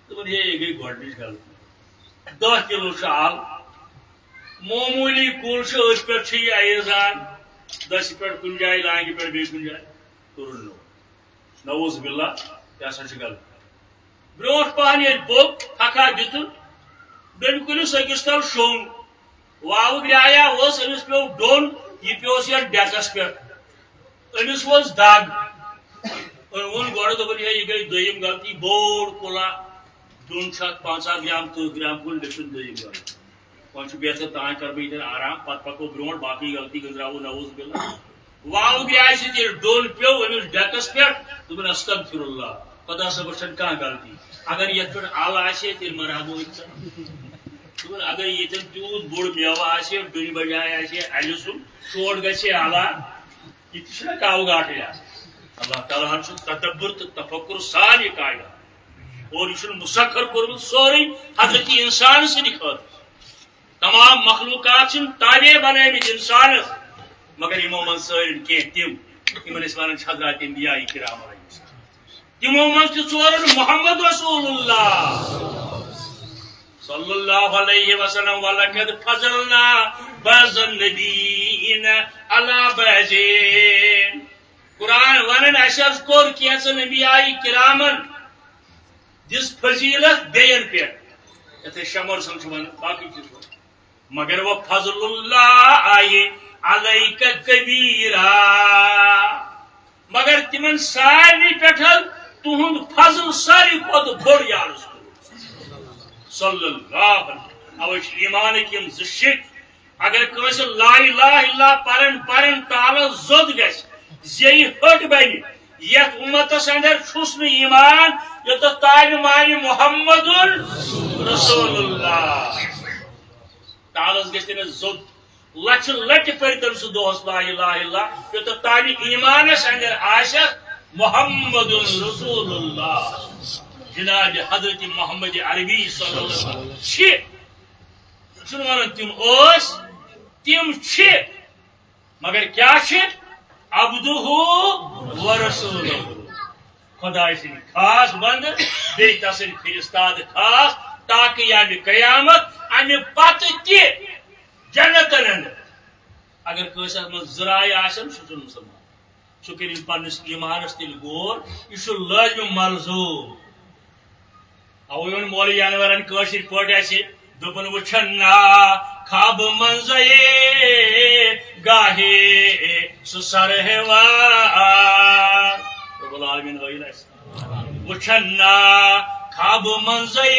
دوٚپُن، ہے، یہِ گٔے گۄڈٕنِچ غلطی۔ دَہ کِلوٗ چھُ اَل، معموٗلی کُل چھُ، أتھۍ پٮ۪ٹھ چھُ یہِ ایزان، دٔسہِ پٮ۪ٹھ کُنہِ جایہِ، لانگہِ پٮ۪ٹھ بیٚیہِ کُنہِ جایہِ، کوٚرُن نوٚو۔ نعوذ باللہ، یہِ ہسا چھُ غلط۔ برونٛٹھ پہن ییٚلہِ پوٚک، تھکھا دِتُن، بیٚمہِ کُلِس أکِس تل شوٚنٛگ۔ واوٕ گرٛایا اوس، أمِس پیوٚو ڈوٚن، یہِ پیوٚس یَتھ ڈٮ۪کس پٮ۪ٹھ۔ أمِس ؤژھ دگ۔ أمۍ ووٚن گۄڈٕ، دوٚپُن، ہے، یہِ گٔے دوٚیِم غلطی، بوٚڑ کُلا، ڈوٚن چھُ اَتھ پنٛژاہ گرام، تٕرٛہ گرام کُل، مےٚ چھُنہٕ دوٚیِم غلطی۔ وۄنۍ چھُ بہتر، تام کرٕ بہٕ ییٚتٮ۪ن آرام، پتہٕ پکو برونٛٹھ، باقٕے غلطی گٔنٛزراوو، نعوذ باللہ۔ واوٕ گرٛایہِ سۭتۍ ییٚلہِ ڈوٚن پیوٚو أمِس ڈٮ۪کس پٮ۪ٹھ، دوٚپُن، استغفر اللہ، خۄدا صٲبَس چھَنہٕ کانٛہہ غلطی۔ اگر یَتھ پٮ۪ٹھ اَل آسہِ ہے، تیٚلہِ مَرٕ ہا بہٕ أتھۍ پٮ۪ٹھ۔ دوٚپُن، اگر ییٚتٮ۪ن تیوٗت بوٚڑ مٮ۪وٕ آسہِ ہے، ڈوٚنہِ بجایہِ آسہِ ہے اَلہِ سُنٛد، چوٹ گژھِ ہے علاوٕ۔ یہِ تہِ چھُنہ کاوٕ گاٹھٕے آسان۔ اللہ تعالیٰ ہن چھُ تدبر تہٕ تفکر سان یہِ کائنات۔ اور یہِ چھُنہٕ مسخر کوٚرمُت سورُے حضرت انسان سٕنٛدِ خٲطرٕ۔ تمام مخلوقات چھِنہٕ تابع بنٲومٕتۍ انسانس، مگر یِمو منٛز ژٲرۍ کینٛہہ تِم، یِمن أسۍ ونان چھِ حضرات انبیاء کرام علیہ السلام۔ تِمو منٛز تہِ ژورن محمد رسول اللہ صلی اللہ علیہ وسلم، "ولقد فضلنا بعض النبیین علی بعض۔" قرآن ونان، اسہِ حظ کوٚر کینٛژن انبیاء کرامن دِژ فضیلت بیٚین پٮ۪ٹھ۔ یتھے شمر سم چھُ ونان، باقٕے چیٖز ونان۔ مگر "وفضل اللہ علیک کبیرا"، مگر تِمن سارنٕے پٮ۪ٹھ حظ تُہُنٛد فضل ساروی کھۄتہٕ بوٚڑ یا رسول صلی اللہ علیہ وسلم۔ اوے چھِ ایمانٕکۍ یِم زٕ شِکۍ۔ اگر کٲنٛسہِ لا الہ الا اللہ پرن پرن تالس زوٚد گژھِ، زیٚیہِ ۂٹ بنہِ، یتھ امتس اندر چھُس نہٕ ایمان یوٚتتھ تام مانہِ محمد رسول اللہ۔ تالس گژھِ تٔمِس زوٚد، لچھِ لٹہِ پٔرۍتن سُہ دۄہس لا الہ الا اللہ، یوٚتتھ تام ایمانس اندر آسٮ۪س محمد رسول اللہ۔ جناب حضرت محمد عربی صلی اللہ علیہ وسلم چھِ، چھُنہٕ ونان تِم ٲسۍ، تِم چھِ، مگر کیٛاہ چھِ؟ عبدہ و رسولہ۔ خدایہِ سٕنٛدۍ خاص بندٕ، بیٚیہِ تسٕنٛدۍ فرستادٕ خاص، تاکہ ییٚمہِ قیامت، امہِ پتہٕ تہِ جنتن اندر اگر کٲنٛسہِ اتھ منٛز زٕ رایہِ آسن، سُہ چھُنہٕ مسلمان۔ سُہ کٔرِن پننِس ایٖمانس تیٚلہِ غور، یہِ چھُ لٲزِم ملزوٗم۔ اوے ووٚن مولوی انورن کٲشِر پٲٹھۍ اَسہِ، دوٚپُن، وٕچھن نا خوابہٕ منٛزے گاہے سُہ سرہوار۔ رب العالمین ہٲیِن اَسہِ۔ وٕچھن نا خوابہٕ منٛزے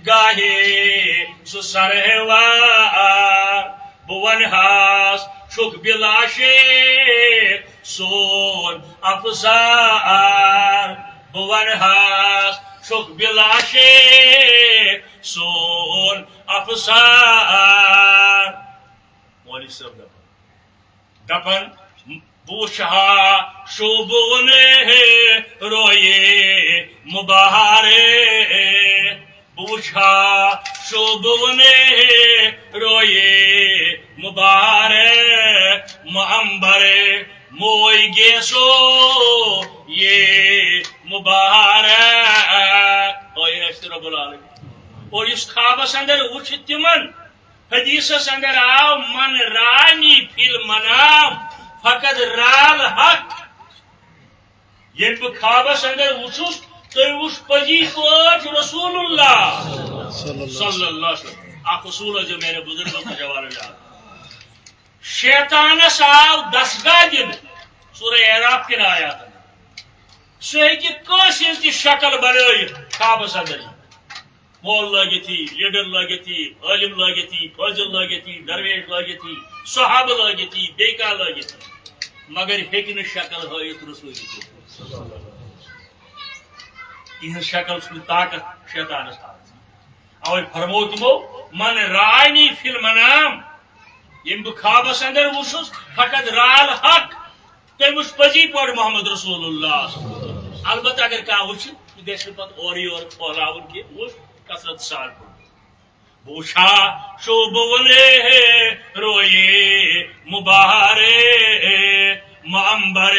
گاہے سُہ سرہوار۔ بہٕ ونہٕ ہاس چھُکھ بِلا شیخ سون افسار۔ بہٕ ونہٕ ہاس چھُکھ بِلا شیخ سون افسار۔ مولوی صٲب دپان، دپان، بہٕ وٕچھِ ہا شوٗبوُن رویے مبارک۔ بہٕ وٕچھِ ہا شوٗبوُن رویے مبارک، معنبر موی گیسو یہ مبارک۔ اوے اَسہِ رب العالمین۔ اور یُس خوابس اندر وٕچھِ تِمن، حدیثس اندر آو، من رانی فی المنام فقد رال حق۔ ییٚلہِ بہٕ خوابس اندر وُچھُس، تُہۍ وُچھ پٔزی پٲٹھۍ رسول اللہ صلی اللہ علیہ وسلم۔ اکھ اصوٗل ٲسۍزیو میانیو بُزرگو تہٕ جوانو یاد۔ شیطانس آو دستگاہ دِنہٕ، سورہ اعراف کٮ۪ن آیاتن۔ سُہ ہیٚکہِ کٲنٛسہِ ہٕنٛز تہِ شکل بنٲوِتھ خوابس اندر۔ مول لٲگِتھ یی، لیڈر لٲگِتھ یی، عٲلِم لٲگِتھ یی، فٲضِل لٲگِتھ یی، درویش لٲگِتھ یی، صحابہٕ لٲگِتھ یی، بیٚیہِ کانٛہہ لٲگِتھ یی۔ مگر ہیٚکہِ نہٕ شکل ہٲوِتھ رسوٗلِ کریم۔ یِہٕنٛز شکل چھُنہٕ طاقت شیطانس طاقت۔ اوے فرموو تِمو، "من رانی فی المنام"، ییٚمۍ بہٕ خوابس اندر وُچھُس، فقط رال حق، تٔمۍ وُچھ پٔزی پٲٹھۍ محمد رسول اللہ۔ البتہ اگر کانٛہہ وُچھِ، یہِ گژھِ نہٕ پتہٕ اورٕ یورٕ پھٔہلاوُن کینٛہہ، وُچھ کثرت سان پوٚرمُت۔ بہٕ وُچھا شوبونے رویے مبارک، معنبر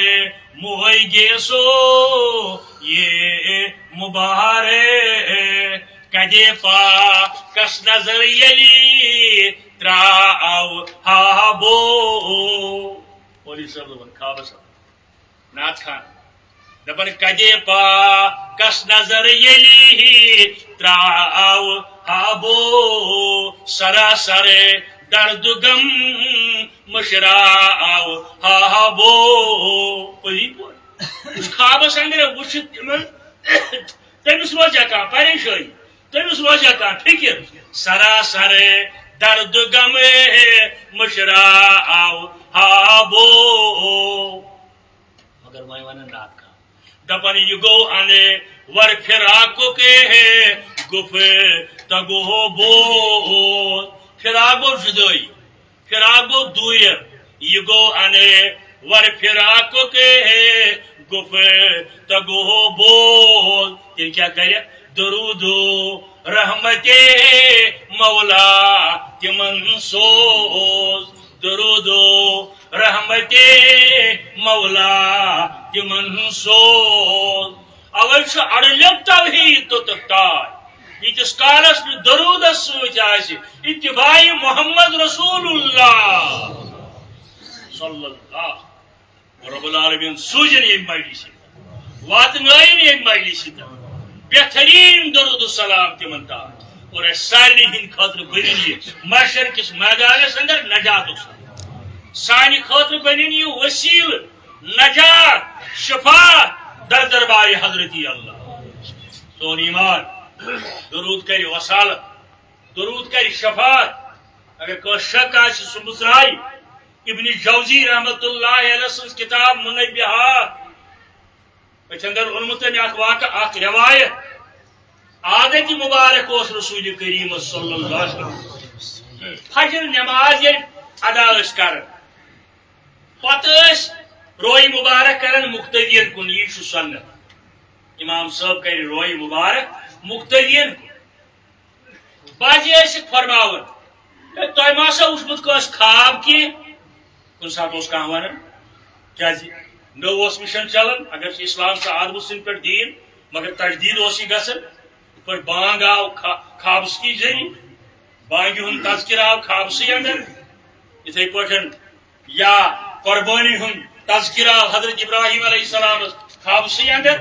موی گیسو یہ مبارک، کدے پاکس نظر یلی تراو ہابو۔ مولوی صٲب دپان خوابس اندر۔ نعت خان دپان، کدے پاکس نظر یلی تراو ہابو، سراسر درد غم مشراو ہابو۔ پٔزی پٲٹھۍ۔ یُس خوابس اندر وُچھِتھ تِمن، تٔمِس روزِ کانٛہہ پریشٲنی۔ تٔمِس روزِ کانٛہہ فِکِر، سراسر درد غم مشراو ہابو۔ مگر وۄنۍ وَنان نعت خان۔ دَپان، یہِ گوٚو اَنور فراقُک گُفتگو بود۔ فراق گوٚو جُدٲیی۔ فراق گوٚو دوٗرِ، یہِ گوٚو اَنور فراقُک گُفتگو بود۔ تیٚلہِ کیٛاہ کَرِ؟ درود و رحمت مولا تِمن سوز۔ درود و رحمت مولا تِمن سوز۔ اوے چھُ اَڑلیوٚپ توحیٖد توٚتَتھ تام، ییٖتِس کالس نہٕ درودس سۭتۍ آسہِ اتباع محمد رسول اللہ صلی اللہ۔ رب العالمین سوٗزِن ییٚمہِ مجلسہِ، واتنٲیِن ییٚمہِ مجلسہِ تام بہتریٖن درود و سلام تِمن تام۔ اور اَسہِ سارنٕے ہٕنٛدِ خٲطرٕ بٔنِن یہِ محشر کِس میدانس اندر نجاتُک سبب۔ سانہِ خٲطرٕ بٔنِن یہِ وسیٖلہٕ نجات، شفاعت در دربارِ حضرتی اللہ۔ سون ایمان درود کرِ وصالت، درود کرِ شفاعت۔ اگر کٲنٛسہِ شک آسہِ، سُہ مُژراوِ ابن جوزی رحمت اللہ علیہ سٕنٛز کتاب منبہات۔ أتھۍ اندر اوٚنمُت تٔمۍ اکھ واقعہٕ، اکھ روایت۔ عادت مبارک اوس رسول کریم صلی اللہ علیہ وسلم، فجر نماز ییٚلہِ ادا ٲسۍ کران، پتہٕ ٲسۍ روے مبارک کران مقتدین کُن، یی چھُ سنت۔ امام صٲب کرِ روے مبارک مقتدین کُن۔ بعضی ٲسِکھ فرماوان، "ہے، تۄہہِ ما آسیو وُچھمُت کٲنٛسہِ خواب کینٛہہ؟" کُنہِ ساتہٕ اوس کانٛہہ ونان، کیازِ نٔو اوس مِشن چلان، اگر چھُ اسلام چھُ آدمہٕ سٕنٛدِ پٮ۪ٹھ دیٖن، مگر تجدید اوس یہِ گژھان۔ یِتھ پٲٹھۍ بانگ آو خا-، خوابس کی ذٔریعہٕ، بانگہِ ہُنٛد تذکرہ آو خوابسٕے اندر۔ یِتھے پٲٹھۍ یا قربٲنی ہُنٛد تذکرہ آو حضرت ابراہیم علیہ السلام خواب سی اندر۔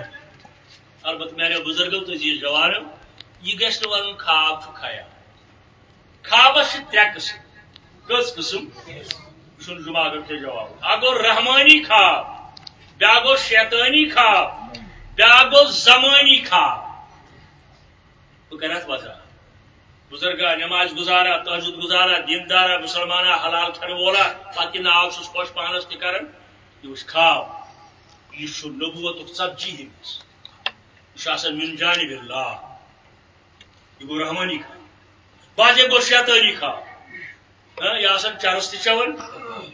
البتہ میانیو بزرگو تہٕ عزیز جوانو، یہِ گژھِ نہٕ ونُن خواب چھُ خیال۔ خوابس چھِ ترٛےٚ قٕسم۔ کٔژ قٕسم؟ یہِ چھُنہٕ جمعہ اگر تۄہہِ جواب۔ اکھ گوٚو رحمانی خواب، بیٛاکھ گوٚو شیطٲنی خواب، بیٛاکھ گوٚو زمٲنی خواب۔ بہٕ کرٕ اتھ وضاحت۔ بزرگا، نماز گزارا، تہجد گزارا، دیندارا، مسلمانا، حلال کھٮ۪ن وولا، پتہٕ کہِ ناو چھُس خۄش پانس تہِ کران، یہِ وٕچھ خواب۔ یہِ چھُ نبوتُک ژتجی حصہٕ۔ یہِ چھُ آسان من جانب اللہ۔ یہِ گوٚو رحمانی خواب۔ بعضے گوٚو شیطٲنی خواب۔ ہاں، یہِ آسان چرس تہِ چٮ۪وان،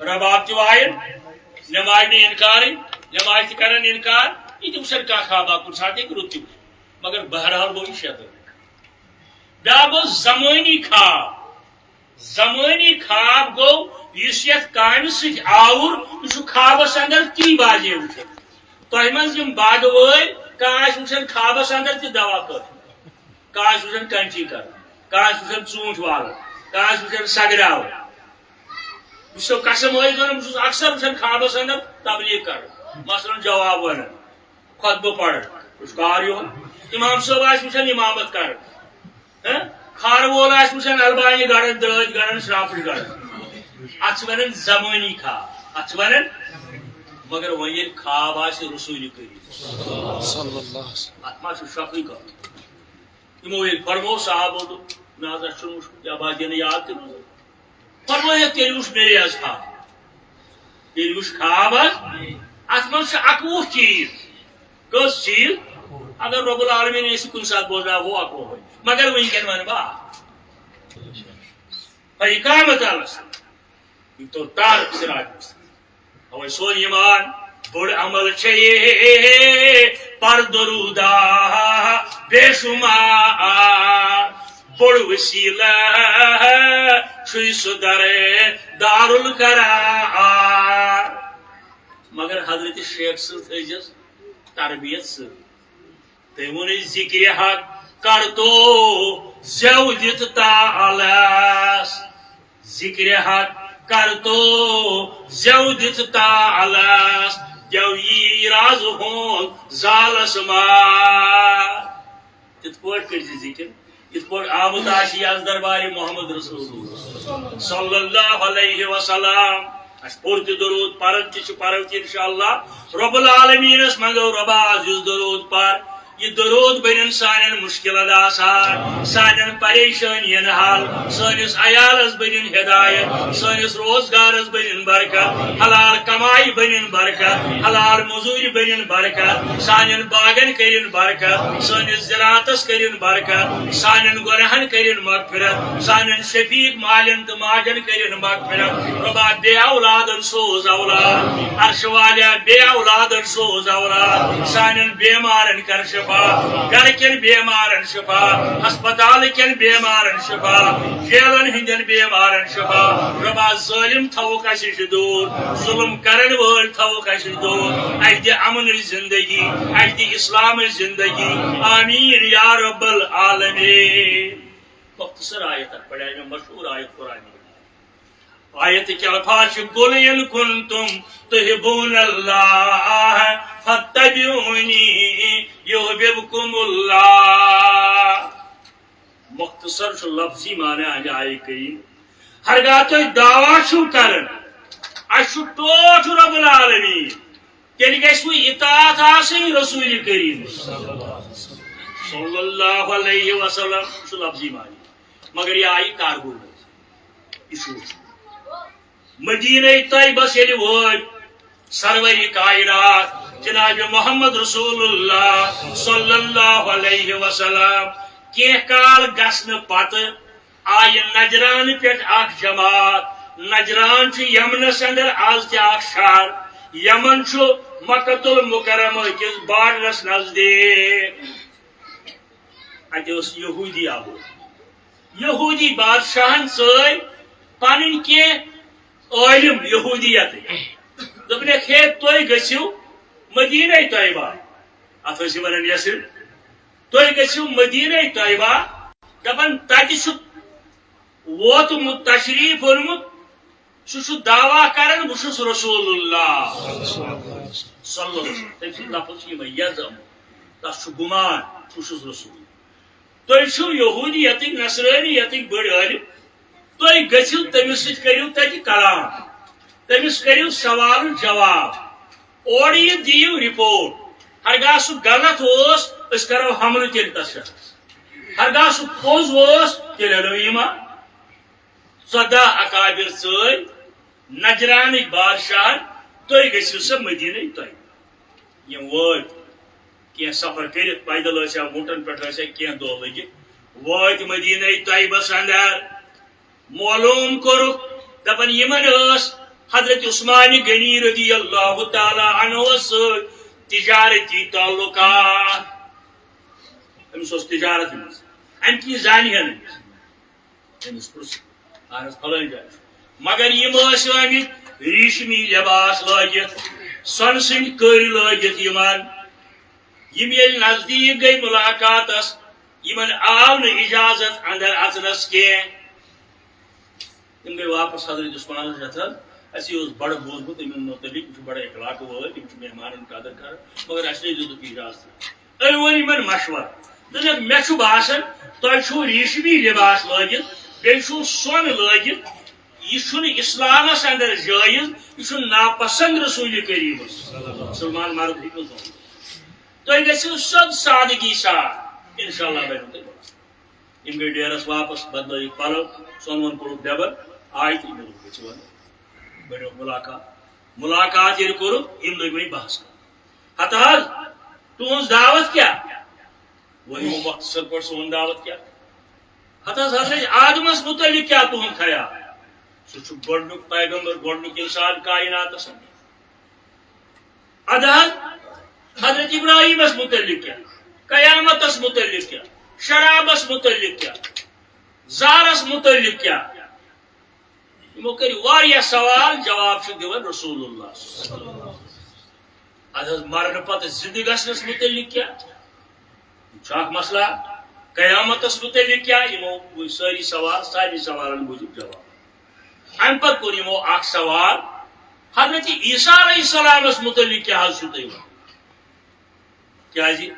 رباب تہِ وایان، نماز نہٕ انکارٕے، نماز تہِ کران انکار۔ یہِ تہِ وٕچھان کانٛہہ خوابا کُنہِ ساتہٕ ہیٚکہِ رُت تہِ وٕچھِتھ۔ مگر بہرحال گوٚو یہِ شیطٲنی خواب۔ بیٛاکھ گوٚو زمٲنی خواب۔ زمٲنی خواب گوٚو یُس یتھ کامہِ سۭتۍ آوُر، یہِ چھُ خوابس اندر تی بعضے وٕچھان۔ تۄہہِ منٛز یِم باغہٕ وٲلۍ، کانٛہہ آسہِ وٕچھان خوابس اندر تہِ دوا کٲتھۍ، کانٛہہ آسہِ وٕچھان کینچی کران، کانٛہہ آسہِ وٕچھان ژوٗنٛٹھۍ والان، کانٛہہ آسہِ وٕچھان سگراوان۔ بہٕ چھُسو قسم ٲسۍ دِوان، بہٕ چھُس اکثر وٕچھان خوابس اندر تبلیغ کران، مثلاً جواب ونان، خطبہٕ پران، بہٕ چھُس کار یِوان، امام صٲب آسہِ وٕچھان امامت کران۔ ہہ؟ کھارٕ وول آسہِ وٕچھان البانہِ گڑھن، درٛٲتۍ گڑھن، شراپٕچ گڑھن۔ اتھ چھِ ونان زمٲنی خواب۔ اتھ چھِ ونان، مگر وۄنۍ ییٚلہِ خواب آسہِ رسول کریم۔ صلی اللہ علیہ وسلم۔ اتھ ما چھُ شکٕے کانٛہہ؟ یِمو ییٚلہِ فرموو صحابو دوٚپ، نہ حظ، اَسہِ چھُنہٕ وٕچھمُت یا باقین یاد تہِ روٗزمُت۔ فرمٲیِتھ تیٚلہِ وٕچھ مےٚ یہِ حظ خواب۔ تیٚلہِ وٕچھ خواب حظ۔ اتھ منٛز چھِ اَکوُہ چیٖز۔ کٔژ چیٖز؟ اگر رب العالمین یژھِ کُنہِ ساتہٕ بوزناوو اَکوُہے۔ مگر وٕنکیٚن وَنہٕ بہٕ اَکھ۔ فإقامة الصلاة۔ یہِ توٚر تارک صراط مستقیم۔ اوے سون ایمان بوٚڑ عمل چھے پر درودہ بے شمار، بوٚڑ وسیلہ چھُے سُہ در دارالقرار۔ مگر حضرت شیخ سٕنٛز تھٲیزٮ۪س تربیت سۭتۍ۔ تٔمۍ ووٚن، ذکرِ حق کر تو زیو دِتھ تالس۔ ذکرِ حق کر تو زیو دِتھ تالس، گیو یی راز ہُنٛد زالس ما۔ تِتھ پٲٹھۍ کٔرۍ زِ ذِکِر، یِتھ پٲٹھۍ آمُت آسہِ یہِ از دربارِ محمد رسول اللہ صلی اللہ علیہ وسلم۔ اَسہِ پوٚر تہِ درود، پَران تہِ چھِ، پَرو تہِ اِنشاءاللہ۔ رب العالمیٖنَس منٛگو، رۄبا، از یُس درود پَر، یہِ درود بٔنِن سانٮ۪ن مُشکِلن آسان، سانٮ۪ن پریشٲنین حل، سٲنِس عیالس بٔنِن ہدایت، سٲنِس روزگارس بٔنِن برکت، حلال کمایہِ بٔنِن برکت، حلال مٔزوٗرِ بٔنِن برکت، سانٮ۪ن باغن کٔرِن برکت، سٲنِس زِراعتس کٔرِن برکت، سانٮ۪ن گۄناہن کٔرِن مغفرت، سانٮ۪ن شفیق مالٮ۪ن تہٕ ماجن کٔرِن مغفرت۔ رۄبا، بے اولادن سوز اولاد، عرشہٕ والیا بے اولادن سوز اولاد، سانٮ۪ن بیمارن کر شفا، گرٕ کٮ۪ن بیمارن شفا، ہسپتال کٮ۪ن بیمارن شفا، جیلن ہٕنٛدٮ۪ن بیمارن شفا۔ رۄبا، ظٲلِم تھاوُکھ اَسہِ نِش دوٗر، ظُلم کرن وٲلۍ تھاوُکھ اَسہِ نِش دوٗر۔ اَسہِ دِ امنٕچ زندگی، اَسہِ دِ اسلامٕچ زندگی۔ آمیٖن یا رب العالمیٖن۔ مختصر آیت اکھ پڑھے مےٚ، مشہور آیت قرآن۔ آیت کیا پاش، قل ان کنتم تحبون اللہ فاتبعونی یحببکم اللہ۔ مختصر چھُ لفظی معنی اَمہِ آیہِ کریم۔ ہرگاہ تُہۍ دعویٰ چھِو کران، اَسہِ چھُ ٹوٹھ رب العالمین، تیٚلہِ گژھِ وۄنۍ اطاعت آسٕنۍ رسول کریم صلی اللہ علیہ وسلم۔ چھُ لفظی معنی، مگر یہِ آیہِ کارگو منٛز۔ یہِ چھُ وٕچھُن۔ مدینہ طیبس ییٚلہِ وٲتۍ سرور کائنات جناب محمد رسول اللہ صلی اللہ علیہ وسلم، کینٛہہ کال گژھنہٕ پتہٕ آیہِ نجران پٮ۪ٹھ اکھ جماعت۔ نجران چھُ یمنس اندر از تہِ اکھ شہر۔ یمن چھُ مکۃ المکرمہ کِس بارڈرس نزدیٖک۔ اتہِ اوس یہودی اکھ۔ یہودی بادشاہن ژٲلۍ پنٕنۍ کینٛہہ عٲلم یہودیتٕکۍ۔ دوٚپنکھ، ہے، تُہۍ گٔژھِو مدینہ طیبہ، اتھ ٲسۍ ونان یثرب، تُہۍ گٔژھِو مدینہ طیبہ، دپان، تتہِ چھُ ووتمُت، تشریف اوٚنمُت سُہ چھُ دعویٰ کران، بہٕ چھُس رسول اللہ صلی اللہ علیہ وسلم۔ تٔمۍ سُنٛد لفظ چھُ یِمے، یزعم، تس چھُ گُمان، بہٕ چھُس رسول۔ تُہۍ چھِو یہوٗدی یتٕکۍ، نصرٲنی یتٕکۍ بٔڑۍ عٲلِم، تُہۍ گٔژھِو تٔمِس سۭتۍ، کٔرِو تتہِ کلام، تٔمِس کٔرِو سوال جواب، اورٕ یہِ دِیِو رپورٹ۔ ہرگاہ سُہ غلط اوس، أسۍ کرو حملہٕ تیٚلہِ تس پٮ۪ٹھ۔ ہرگاہ سُہ پوٚز اوس، تیٚلہِ انو ایمان۔ ژۄداہ اکابر ژٲلۍ نجرانٕکۍ بادشاہن، تُہۍ گٔژھِو سا مدیٖنَے طیبہ۔ یِم وٲتۍ، کینٛہہ سفر کٔرِتھ، پیدل ٲسۍ یا ووٗنٛٹن پٮ۪ٹھ ٲسۍ یا کینٛہہ دۄہ لٔگِتھ، وٲتۍ مدیٖنَے طیبس اندر۔ معلوم کوٚرُکھ، دپان یِمن ٲس حضرت عثمان غنی رضی اللہ تعالیٰ عنہ سۭتۍ تجارتی تعلقات۔ أمِس اوس تجارت أمِس، اَمہِ کِنۍ زانہِ ہن أمِس۔ أمِس پرٛژھ، اہن حظ، فلٲنۍ جایہِ چھُ۔ مگر یِم ٲسۍ آمٕتۍ ریٖشمی لباس لٲگِتھ، سۄنہٕ سٕنٛدۍ کٔرۍ لٲگِتھ یِمن۔ یِم ییٚلہِ نزدیٖک گٔے مُلاقاتس، یِمن آو نہٕ اِجازت اندر اژنس کینٛہہ۔ یِم گٔے واپس حضرت عثمانس ہٮ۪تھ، اَسہِ اوس بڑٕ بوٗزمُت یِمن مُتعلق، یِم چھِ بڑٕ اخلاق وٲلۍ، یِم چھِ مہمانن قدر کران، مگر اَسہِ نَے دیُتُکھ اِجازت۔ أمۍ ووٚن یِمن مشورٕ، دوٚپنکھ، مےٚ چھُ باسان، تۄہہِ چھُو ریٖشمی لباس لٲگِتھ، بیٚیہِ چھُو سۄن لٲگِتھ، یہِ چھُنہٕ اِسلامس اندر جٲیز، یہِ چھُ ناپسند رسول کریٖمس۔ مُسلمان مرد ہیٚکہِ نہٕ زوٗنِتھ۔ تُہۍ گٔژھِو سیوٚد سادگی سان، انشاءاللہ بنیو تۄہہِ بوزُن۔ یِم گٔے ڈیرس واپس، بدلٲیِکھ پلو، سۄنہٕ وۄنہٕ کوٚڑُکھ نٮ۪بر، آے تہٕ یِمو دوٚپ، گٔژھِو وۄنۍ، بٔرِو مُلاقات۔ مُلاقات ییٚلہِ کوٚرُکھ، یِم لٔگۍ وۄنۍ بحث کرنہِ۔ ہتہٕ حظ، تُہٕنٛز دعوت کیٛاہ؟ وۄنۍ یِمو مۄختصر پٲٹھۍ سون دعوت کیٛاہ؟ ہتہٕ حظ، حضرت آدمس مُتعلق کیٛاہ تُہُنٛد خیال؟ سُہ چھُ گۄڈٕنیُک پیغمبر، گۄڈٕنیُک انسان کائناتس اندر۔ ادٕ حظ، حضرت ابراہیمس متعلق کیٛاہ؟ قیامتس متعلق کیٛاہ؟ شرابس متعلق کیٛاہ؟ زارس متعلق کیٛاہ؟ یِمو کٔرۍ واریاہ سوال، جواب چھُ دِوان رسول اللہ۔ ادٕ حظ، مرنہٕ پتہٕ زندٕ گژھنس متعلق کیٛاہ؟ یہِ چھُ اکھ مسئلہ۔ قیامتس متعلق کیٛاہ؟ یِمو وٕچھ سٲری سوال، سارنٕے سوالن بوٗزِکھ جواب۔ امہِ پتہٕ کوٚر یِمو اکھ سوال، حضرت عیسیٰ علیہ السلامس متعلق کیٛاہ حظ چھُو تُہۍ ونان؟ کیٛازِ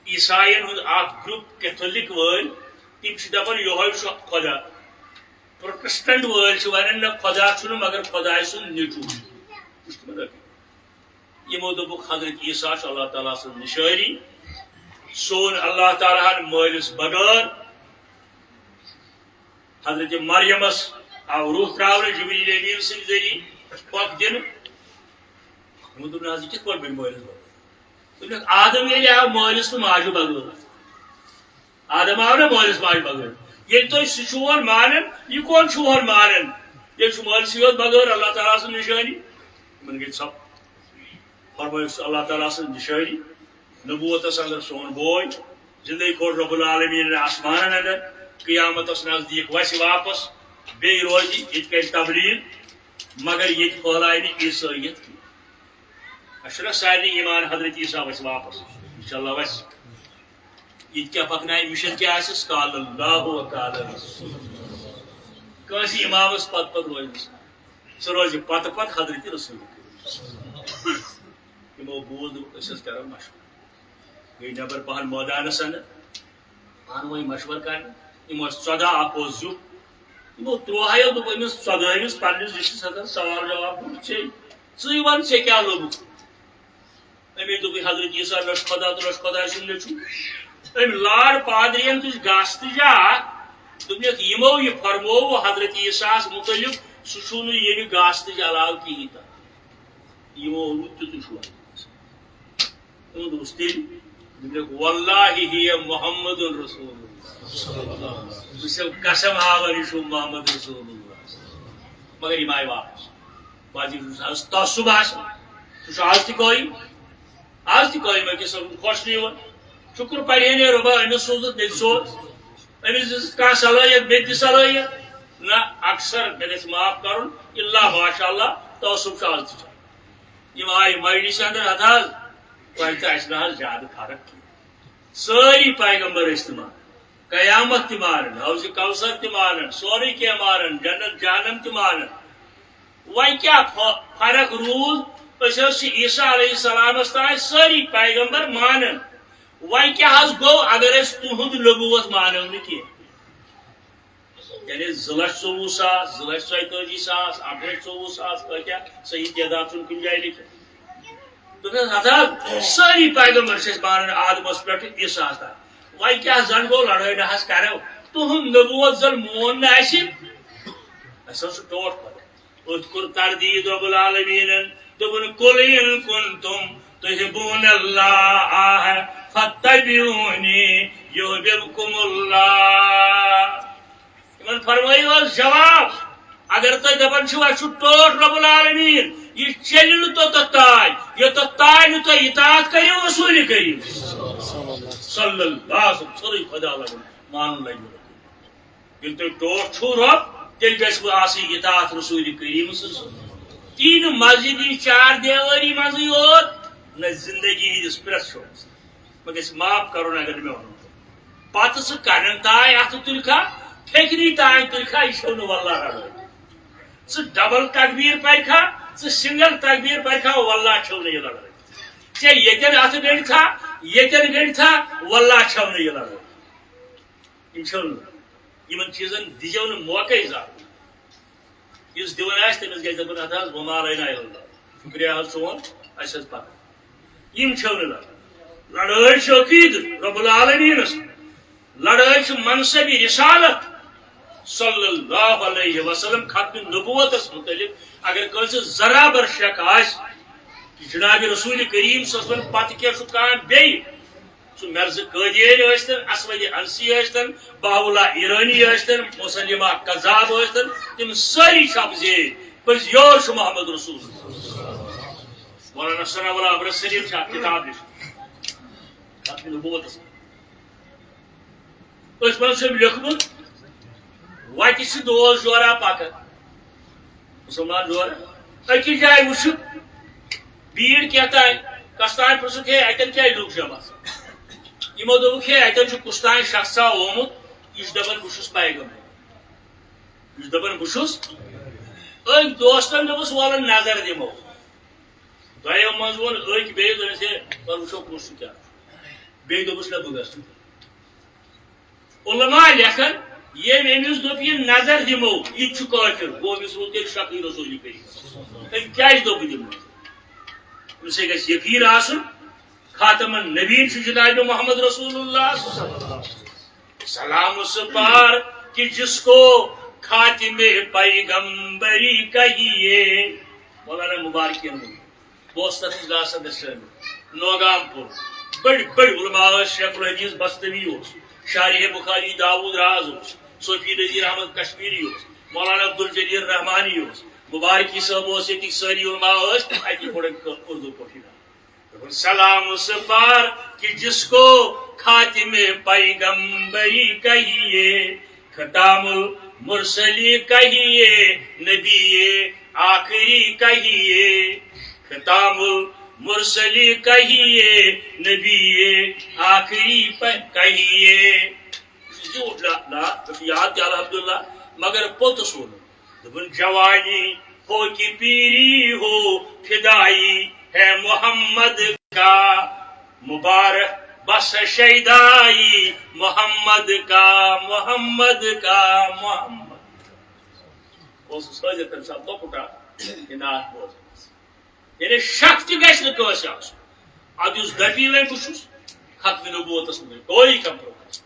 عیساین ہُنٛد اکھ گروپ، کیتھولک وٲلۍ، تِم چھِ دپان یِہوٚے چھُ خۄدا۔ پروٹسٹنٹ وٲلۍ چھِ ونان نہ، خۄدا چھُنہٕ مگر خۄداے سُنٛد نیٚچوٗ چھُ۔ یہِ چھُ تِمن رٔٹِتھ۔ یِمو دوٚپُکھ، حضرت عیسیٰ چھُ اللہ تعالیٰ سٕنٛز نِشٲنی۔ سون اللہ تعالیٰ ہن مٲلِس بغٲر۔ حضرت مریمس آو روح تراونہٕ جبریل امین سٕنٛدِ ذٔریعہٕ پھۄکھ دِنہٕ۔ یِمو دوٚپ، نہ حظ، یہِ کِتھ پٲٹھۍ بنہِ مٲلِس بغٲر؟ دوٚپُکھ، آدم ییٚلہِ آو مٲلِس تہٕ ماجہِ بغٲر۔ آدم آو نہ مٲلِس ماجہِ بغٲر۔ ییٚلہِ تُہۍ سُہ چھُون مانان، یہِ کون چھُون مانان؟ ییٚلہِ چھُ مٲلِسٕے یوت بغٲر اللہ تعالیٰ سٕنٛز نِشٲنی۔ یِمن گٔے ژھۄپہٕ۔ فرمٲیِو، سُہ اللہ تعالیٰ سٕنٛز نِشٲنی، نبوتس اندر سون بوے، زندے کھوٚت رب العالمین آسمانن اندر، قیامتس نزدیٖک وسہِ واپس، بیٚیہِ روزِ ییٚتہِ کرِ تبلیغ، مگر ییٚتہِ پھٔہلایہِ نہٕ عیسٲیت کینٛہہ۔ اَسہِ چھُنہ سارنٕے ایمان حضرت عیسیٰ وسہِ واپس، انشاءاللہ وسہِ۔ ییٚتہِ کیٛاہ پکنایہِ، مِشن کیٛاہ آسٮ۪س؟ قال اللہ و قال رسول۔ کٲنٛسہِ امامس پتہٕ پتہٕ روزِ نہٕ سُہ۔ سُہ روزِ پتہٕ پتہٕ حضرت رسول کریم۔ یِمو بوٗز، دوٚپُکھ، أسۍ حظ کرو مشورٕ۔ گٔے نٮ۪بر پہن مٲدانس اندر، پانہٕ ؤنۍ مشورٕ کرنہِ۔ یِم ٲسۍ ژۄداہ، اکھ اوس زیُٹھ۔ یِمو ترٛوہایو دوٚپ أمِس ژۄدٲہمِس پننِس زِٹھِس ہتن سوال جواب، دوٚپُکھ، ژے، ژٕے وَن، ژےٚ کیٛاہ لوٚبُکھ؟ أمۍ دوٚپُے، حضرت عیسیٰ نہ چھُ خۄدا تہٕ نہ چھُ خۄداے سُنٛد نیٚچوٗ۔ أمۍ لار پادرِین تُج گاسہٕ تُج اکھ، دوٚپنَکھ، یِمو یہِ فرموو حضرت عیسیٰ ہَس مُتعلِق، سُہ چھُنہٕ ییٚمہِ گاسہٕ تُج علاوٕ کِہیٖنۍ تہِ۔ یِمو روٗد تیُتُے چھُ وَنان۔ تِمو دوٚپُس تیٚلہِ؟ دوٚپنَکھ، واللہ ہی محمد رسول اللہ۔ بہٕ چھُسو قسم ہاوان، یہِ چھُ محمد رسول اللہ۔ مگر یِم آیہِ واپس۔ باقٕے چھُ آز تعصب آسان۔ سُہ چھُ آز تہِ قٲیِم۔ آز تہِ قٲیِم أکِس خۄش نہٕ یِوان۔ شُکُر پَرِہے نے رۄبا، أمِس سوٗزُتھ، مےٚ تہِ سوز۔ أمِس دِژٕتھ کانٛہہ صلٲحیت، مےٚ تہِ دِ صلٲحیت۔ نہ، اکثر مےٚ گژھِ معاف کَرُن، الا ماشاء اللہ، تعصب چھُ آز تہِ چلان۔ یِم آیہِ مجلس اندر، ہتہٕ حظ، تۄہہِ تہٕ اَسہِ نہ حظ زیادٕ فرق کینٛہہ۔ سٲری پیغمبر ٲسۍ تہِ مانان، قیامت تہِ مانان، حوض کوثر تہِ مانان، سورُے کینٛہہ مانان، جنت جہنم تہِ مانان۔ وۄنۍ کیٛاہ ف-، فرق روٗز؟ أسۍ حظ چھِ عیسیٰ علیہ السلامس تام سٲری پیغمبر مانان۔ وۄنۍ کیٛاہ حظ گوٚو اگر أسۍ تُہُنٛد نبوت مانو نہٕ کینٛہہ؟ یعنی زٕ لچھ ژوٚوُہ ساس، زٕ لچھ ژۄیتٲجی ساس، اَکھ لچھ ژوٚوُہ ساس، کٲتیٛاہ صحیح تعداد چھُنہٕ کُنہِ جایہِ لیکھِتھ۔ دوٚپنَس، ہتہٕ حظ، سٲری پیغمبر چھِ أسۍ مانان آدمس پٮ۪ٹھ عیسیٰ ہس تام۔ وۄنۍ کیٛاہ زن گوٚو، لڑٲے نہ حظ کرو۔ تُہُنٛد نبوت زن مون نہٕ اَسہِ، اَسہِ حظ چھُ ٹوٹھ پتہ۔ اذکر تردید رب العالمینن دوٚپُن، "قل ان کنتم تحبون اللہ فاتبعونی یحببکم اللہ۔" یِمن فرمٲیِو حظ جواب، اگر تُہۍ دپان چھِو، "اَسہِ چھُ ٹوٹھ رب العالمین، یہِ چلہِ نہٕ توٚتتھ تام، یوٚتتھ تام نہٕ تُہۍ اطاعت کٔرِو رسول کریم صلی اللہ علیہ وسلم، سورُے خدا لگن مانُن لگہِ۔" ییٚلہِ تۄہہِ ٹوٹھ چھُو رۄب، تیٚلہِ گژھِ وۄنۍ آسٕنۍ اطاعت رسول کریم سٕنٛز۔ تی نہٕ مسجد یی چار دیوٲری منٛزٕے یوت، نہ زندگی ہٕنٛدِس پرٛٮ۪تھ شعبس۔ مےٚ گژھِ معاف کرُن اگر مےٚ وَنُن۔ پتہٕ سُہ کَنن تام اَتھٕ تُلکھا، پھیٚکنی تام تُلکھا، یہِ چھو نہٕ واللہ لڑٲے۔ ژٕ ڈبل تکبیر پرکھا، ژٕ سنگل تکبیر پرکھا، واللہ چھو نہٕ یہِ لڑٲے۔ ژےٚ ییٚتٮ۪ن اَتھٕ گٔنڈتھا، ییٚتٮ۪ن گٔنڈتھا، واللہ چھو نہٕ یہِ لڑٲے۔ یِم چھِنہٕ، یِمن چیٖزن دیٖزیو نہٕ موقعے زانٛہہ۔ یُس دِوان آسہِ، تٔمِس گژھِ دَپُن، "اَدٕ حظ، وما علینا الا البلاغ۔ شُکریہ حظ چون، اَسہِ حظ پَتہٕ۔" یِم چھِو نہٕ لَڑان۔ لڑٲے چھِ عقیٖدٕ رب العالمیٖنَس۔ لڑٲے چھِ منصبِ رسالت صلی اللہ علیہ وسلم، ختمِ نبوتس متعلق۔ اگر کٲنٛسہِ ذرا بر شک آسہِ کہ جناب رسول کریم صلی اللہ علیہ وسلم پتہٕ کیٛاہ چھُ کانٛہہ بیٚیہِ، سُہ مرزِ قادیٲنۍ ٲسۍتن، اسود انسی ٲسۍتن، بہاء اللہ ایرانی ٲسۍتن، مسلمہ کذاب ٲسۍتن، تِم سٲری چھِ اپزے، پٔزۍ یور چھُ محمد رسول۔ مولانا ثناء اللہ ابرس سلیم چھُ اکھ کتاب لیٖچھمٕژ ختمِ نبوتس منٛز۔ أتھۍ منٛز چھُ أمۍ لیوٚکھمُت، وَتہِ چھِ دوس جورا پکان۔ مسلمان جورا أکِس جایہِ وٕچھُکھ بیٖڑ کینٛہہ تام، کس تام پرٛژھُکھ، "ہے، اَتٮ۪ن کیٛازِ لُکھ جمع؟" یِمو دوٚپُکھ، "ہے، اَتٮ۪ن چھُ کُس تام شخصا آمُت، یہِ چھُ دَپان، بہٕ چھُس پیغمبر، یہِ چھُ دَپان، بہٕ چھُس۔" أکۍ دوستن دوٚپُس، "وَلہٕ نظر دِمو۔" دۄیو منٛز ووٚن أکۍ بیٚیِس، دوٚپنَس، "ہے، وَلہٕ وٕچھو کُس چھُ کیٛاہ چھُ۔" بیٚیہِ دوٚپُس، "نہ، بہٕ گژھٕ نہٕ۔" علماء لیکھن، ییٚمۍ أمِس دوٚپ، "یہِ نظر دِمو، یہِ تہِ چھُ کٲفِر"، گوٚو أمِس ووٚن تیٚلہِ شکٕے رسول کریم۔ أمۍ کیٛازِ دوٚپ، "بہٕ دِمہٕ نظر"؟ أمِس ہے گژھِ یقیٖن آسُن، خاتم النبیین چھُ جناب محمد رسول اللہ۔ سلام اس پار کہ جس کو خاتم پیغمبری کہیے۔ مولانا مبارک یِنہٕ وول۔ بہٕ اوسُس تَتھ منٛز گاسہٕ دَسہِ شٲمِل۔ نوگام پوٚر۔ بٔڑۍ بٔڑۍ علماء ٲسۍ، شیخ الحدیث بستوی اوس، شارح بخاری داوود راز اوس، صوفی نذیر احمد کشمیری اوس، مولانا عبدالجلیل رحمانی اوس، مبارکی صٲب اوس، ییٚتِکۍ سٲری علماء ٲسۍ، اَتی پوٚرُکھ اُردو پٲٹھۍ۔ سلام اس پار کہ جس کو خاتم پیغمبری کہیے، ختام المرسلی کہیے، نبی آخری کہیے، ختام المرسلی کہیے، نبی آخری پ-، کہیے۔ زیوٗٹھ لا-، لا-، یاد تہِ الحمدللہ، مگر پوٚتُس ووٚنُن۔ دوٚپُن، جوانی ہو کہ پیری ہو، فدائی ہے محمد کا، مبارک بس شیدائی محمد کا، محمد کا، محمد۔ اوسُس حٲضِر تَمہِ ساتہٕ لۄکُٹ اکھ، یہِ نعت بوزان۔ یعنی شک تہِ گژھِ نہٕ کٲنٛسہِ آسُن۔ اَدٕ یُس دَپی وۄنۍ بہٕ چھُس ختمِ نبوتَس منٛز، کوئی کمپرومائز۔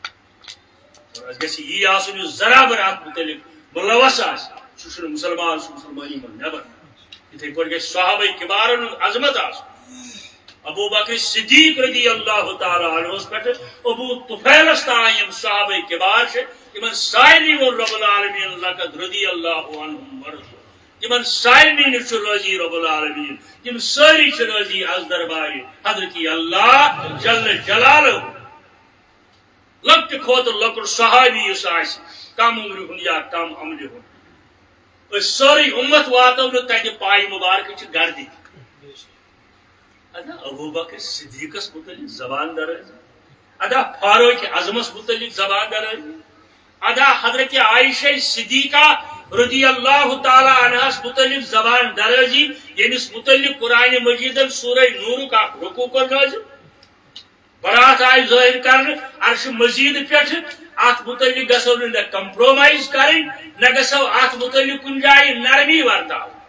اور اَسہِ گژھِ یی آسُن یُس ذرا بر اَتھ مُتعلِق مُلوث آسہِ، سُہ چھُنہٕ مُسلمان، سُہ چھُ مُسلمٲنی منٛز نٮ۪بر۔ یِتھَے پٲٹھۍ گژھِ صحابہ کِبارَن ہُنٛد عظمت آسُن۔ ابو بکر صدیق رضی اللہ تعالیٰ عنہس پٮ۪ٹھ ابو طفیلس تام یِم صحابہ کِبار چھِ، یِمن سارنٕے ووٚن رب العالمین، لقد رضی اللہ عنہم ورضوا۔ تِمن سارنٕے نِش چھُ رٲضی رب العالمین۔ تِم سٲری چھِ رٲضی از دربارِ حضرت اللہ جل جلالہ۔ لۄکٹہِ کھۄتہٕ لۄکُٹ صحابی یُس آسہِ، کم عمرِ ہُنٛد یا کم عملہِ ہُنٛد، أسۍ سٲرٕے اُمت واتو نہٕ تَتہِ پایہِ مُبارکہٕ چہِ گردِ۔ ادا ابو بکر صدیقس متعلق زبان درٲزی، ادا فاروق اعظمس متعلق زبان درٲزی، ادا حضرت عائشہ صدیقہ رضی اللہ تعالیٰ عنہس متعلق زبان درازی، ییٚمِس متعلق قرآن مجیدن سورہ نورُک اکھ رکوع کوٚر نازل۔ برات آیہِ ظٲہر کرنہٕ عرش مجید پٮ۪ٹھ۔ اتھ متعلق گژھو نہٕ نہ compromise کرٕنۍ، نہ گژھو اتھ متعلق کُنہِ جایہِ نرمی ورتاوٕنۍ۔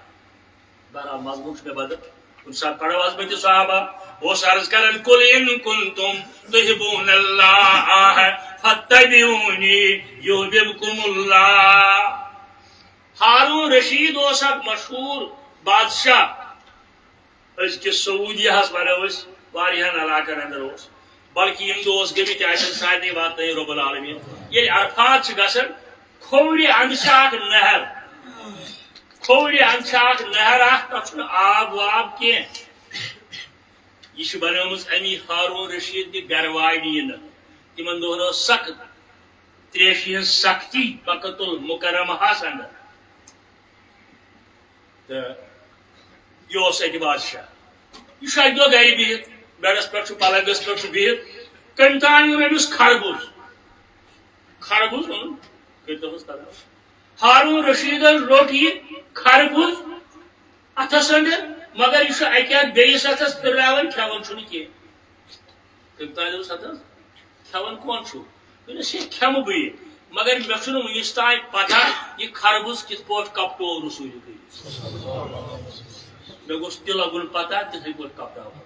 بہرحال، مضمون چھُ مےٚ بدل۔ کُنہِ ساتہٕ پرو عظمت صحابہ، بہٕ اوسُس عرض کران، "قل ان کنتم تحبون اللہ فاتبعونی یحببکم اللہ۔" ہارون رشید اوس اکھ مشہوٗر بادشاہ، أزکِس سعودیہس ونو أسۍ، واریاہن علاقن اندر اوس، بلکہ یِم دۄہ اوس گٔمٕتۍ آسن سارنٕے واتنٲیِتھ رب العالمین۔ ییٚلہِ عرفات چھِ گژھان، کھوورِ اندٕ چھِ اکھ نہر، کھوورِ اندٕ چھِ اکھ نہر اکھ، تتھ چھُنہٕ آب واب کینٛہہ۔ یہِ چھِ بنٲومٕژ امی ہارون رشید نہِ گرواڑی نہٕ۔ تِمن دۄہن ٲس سخت تریشہِ ہٕنٛز سختی مکۃ المکرمہس اندر۔ تہٕ یہِ اوس اَتہِ بادشاہ۔ یہِ چھُ اَکہِ دۄہ گرِ بِہِتھ، بیڈس پٮ۪ٹھ چھُ، پلنگس پٮ۪ٹھ چھُ بِہِتھ، کٔمۍ تام اوٚن أمِس خربُز۔ خربُز اوٚنُن، کٔرۍتو حظ ترجمہٕ۔ ہارون رشیدن روٚٹ یہِ خربُز اَتھس اندر، مگر یہِ چھُ اَکہِ اَتھٕ بیٚیِس اَتھس پھِرناوان، کھٮ۪وان چھُنہٕ کینٛہہ۔ تٔمۍ تانۍ اوس ہتس کھٮ۪وان کون چھُ؟ دوٚپنَس، "ہے، کھٮ۪مہٕ بہٕ یہِ، مگر مےٚ چھُنہٕ وُنِس تام پتہ یہِ خربُز کِتھ پٲٹھۍ کپٹوو رسول کریم۔ مےٚ گوٚژھ تہِ لگُن پتہ تِتھٕے پٲٹھۍ کپٹاوُن۔"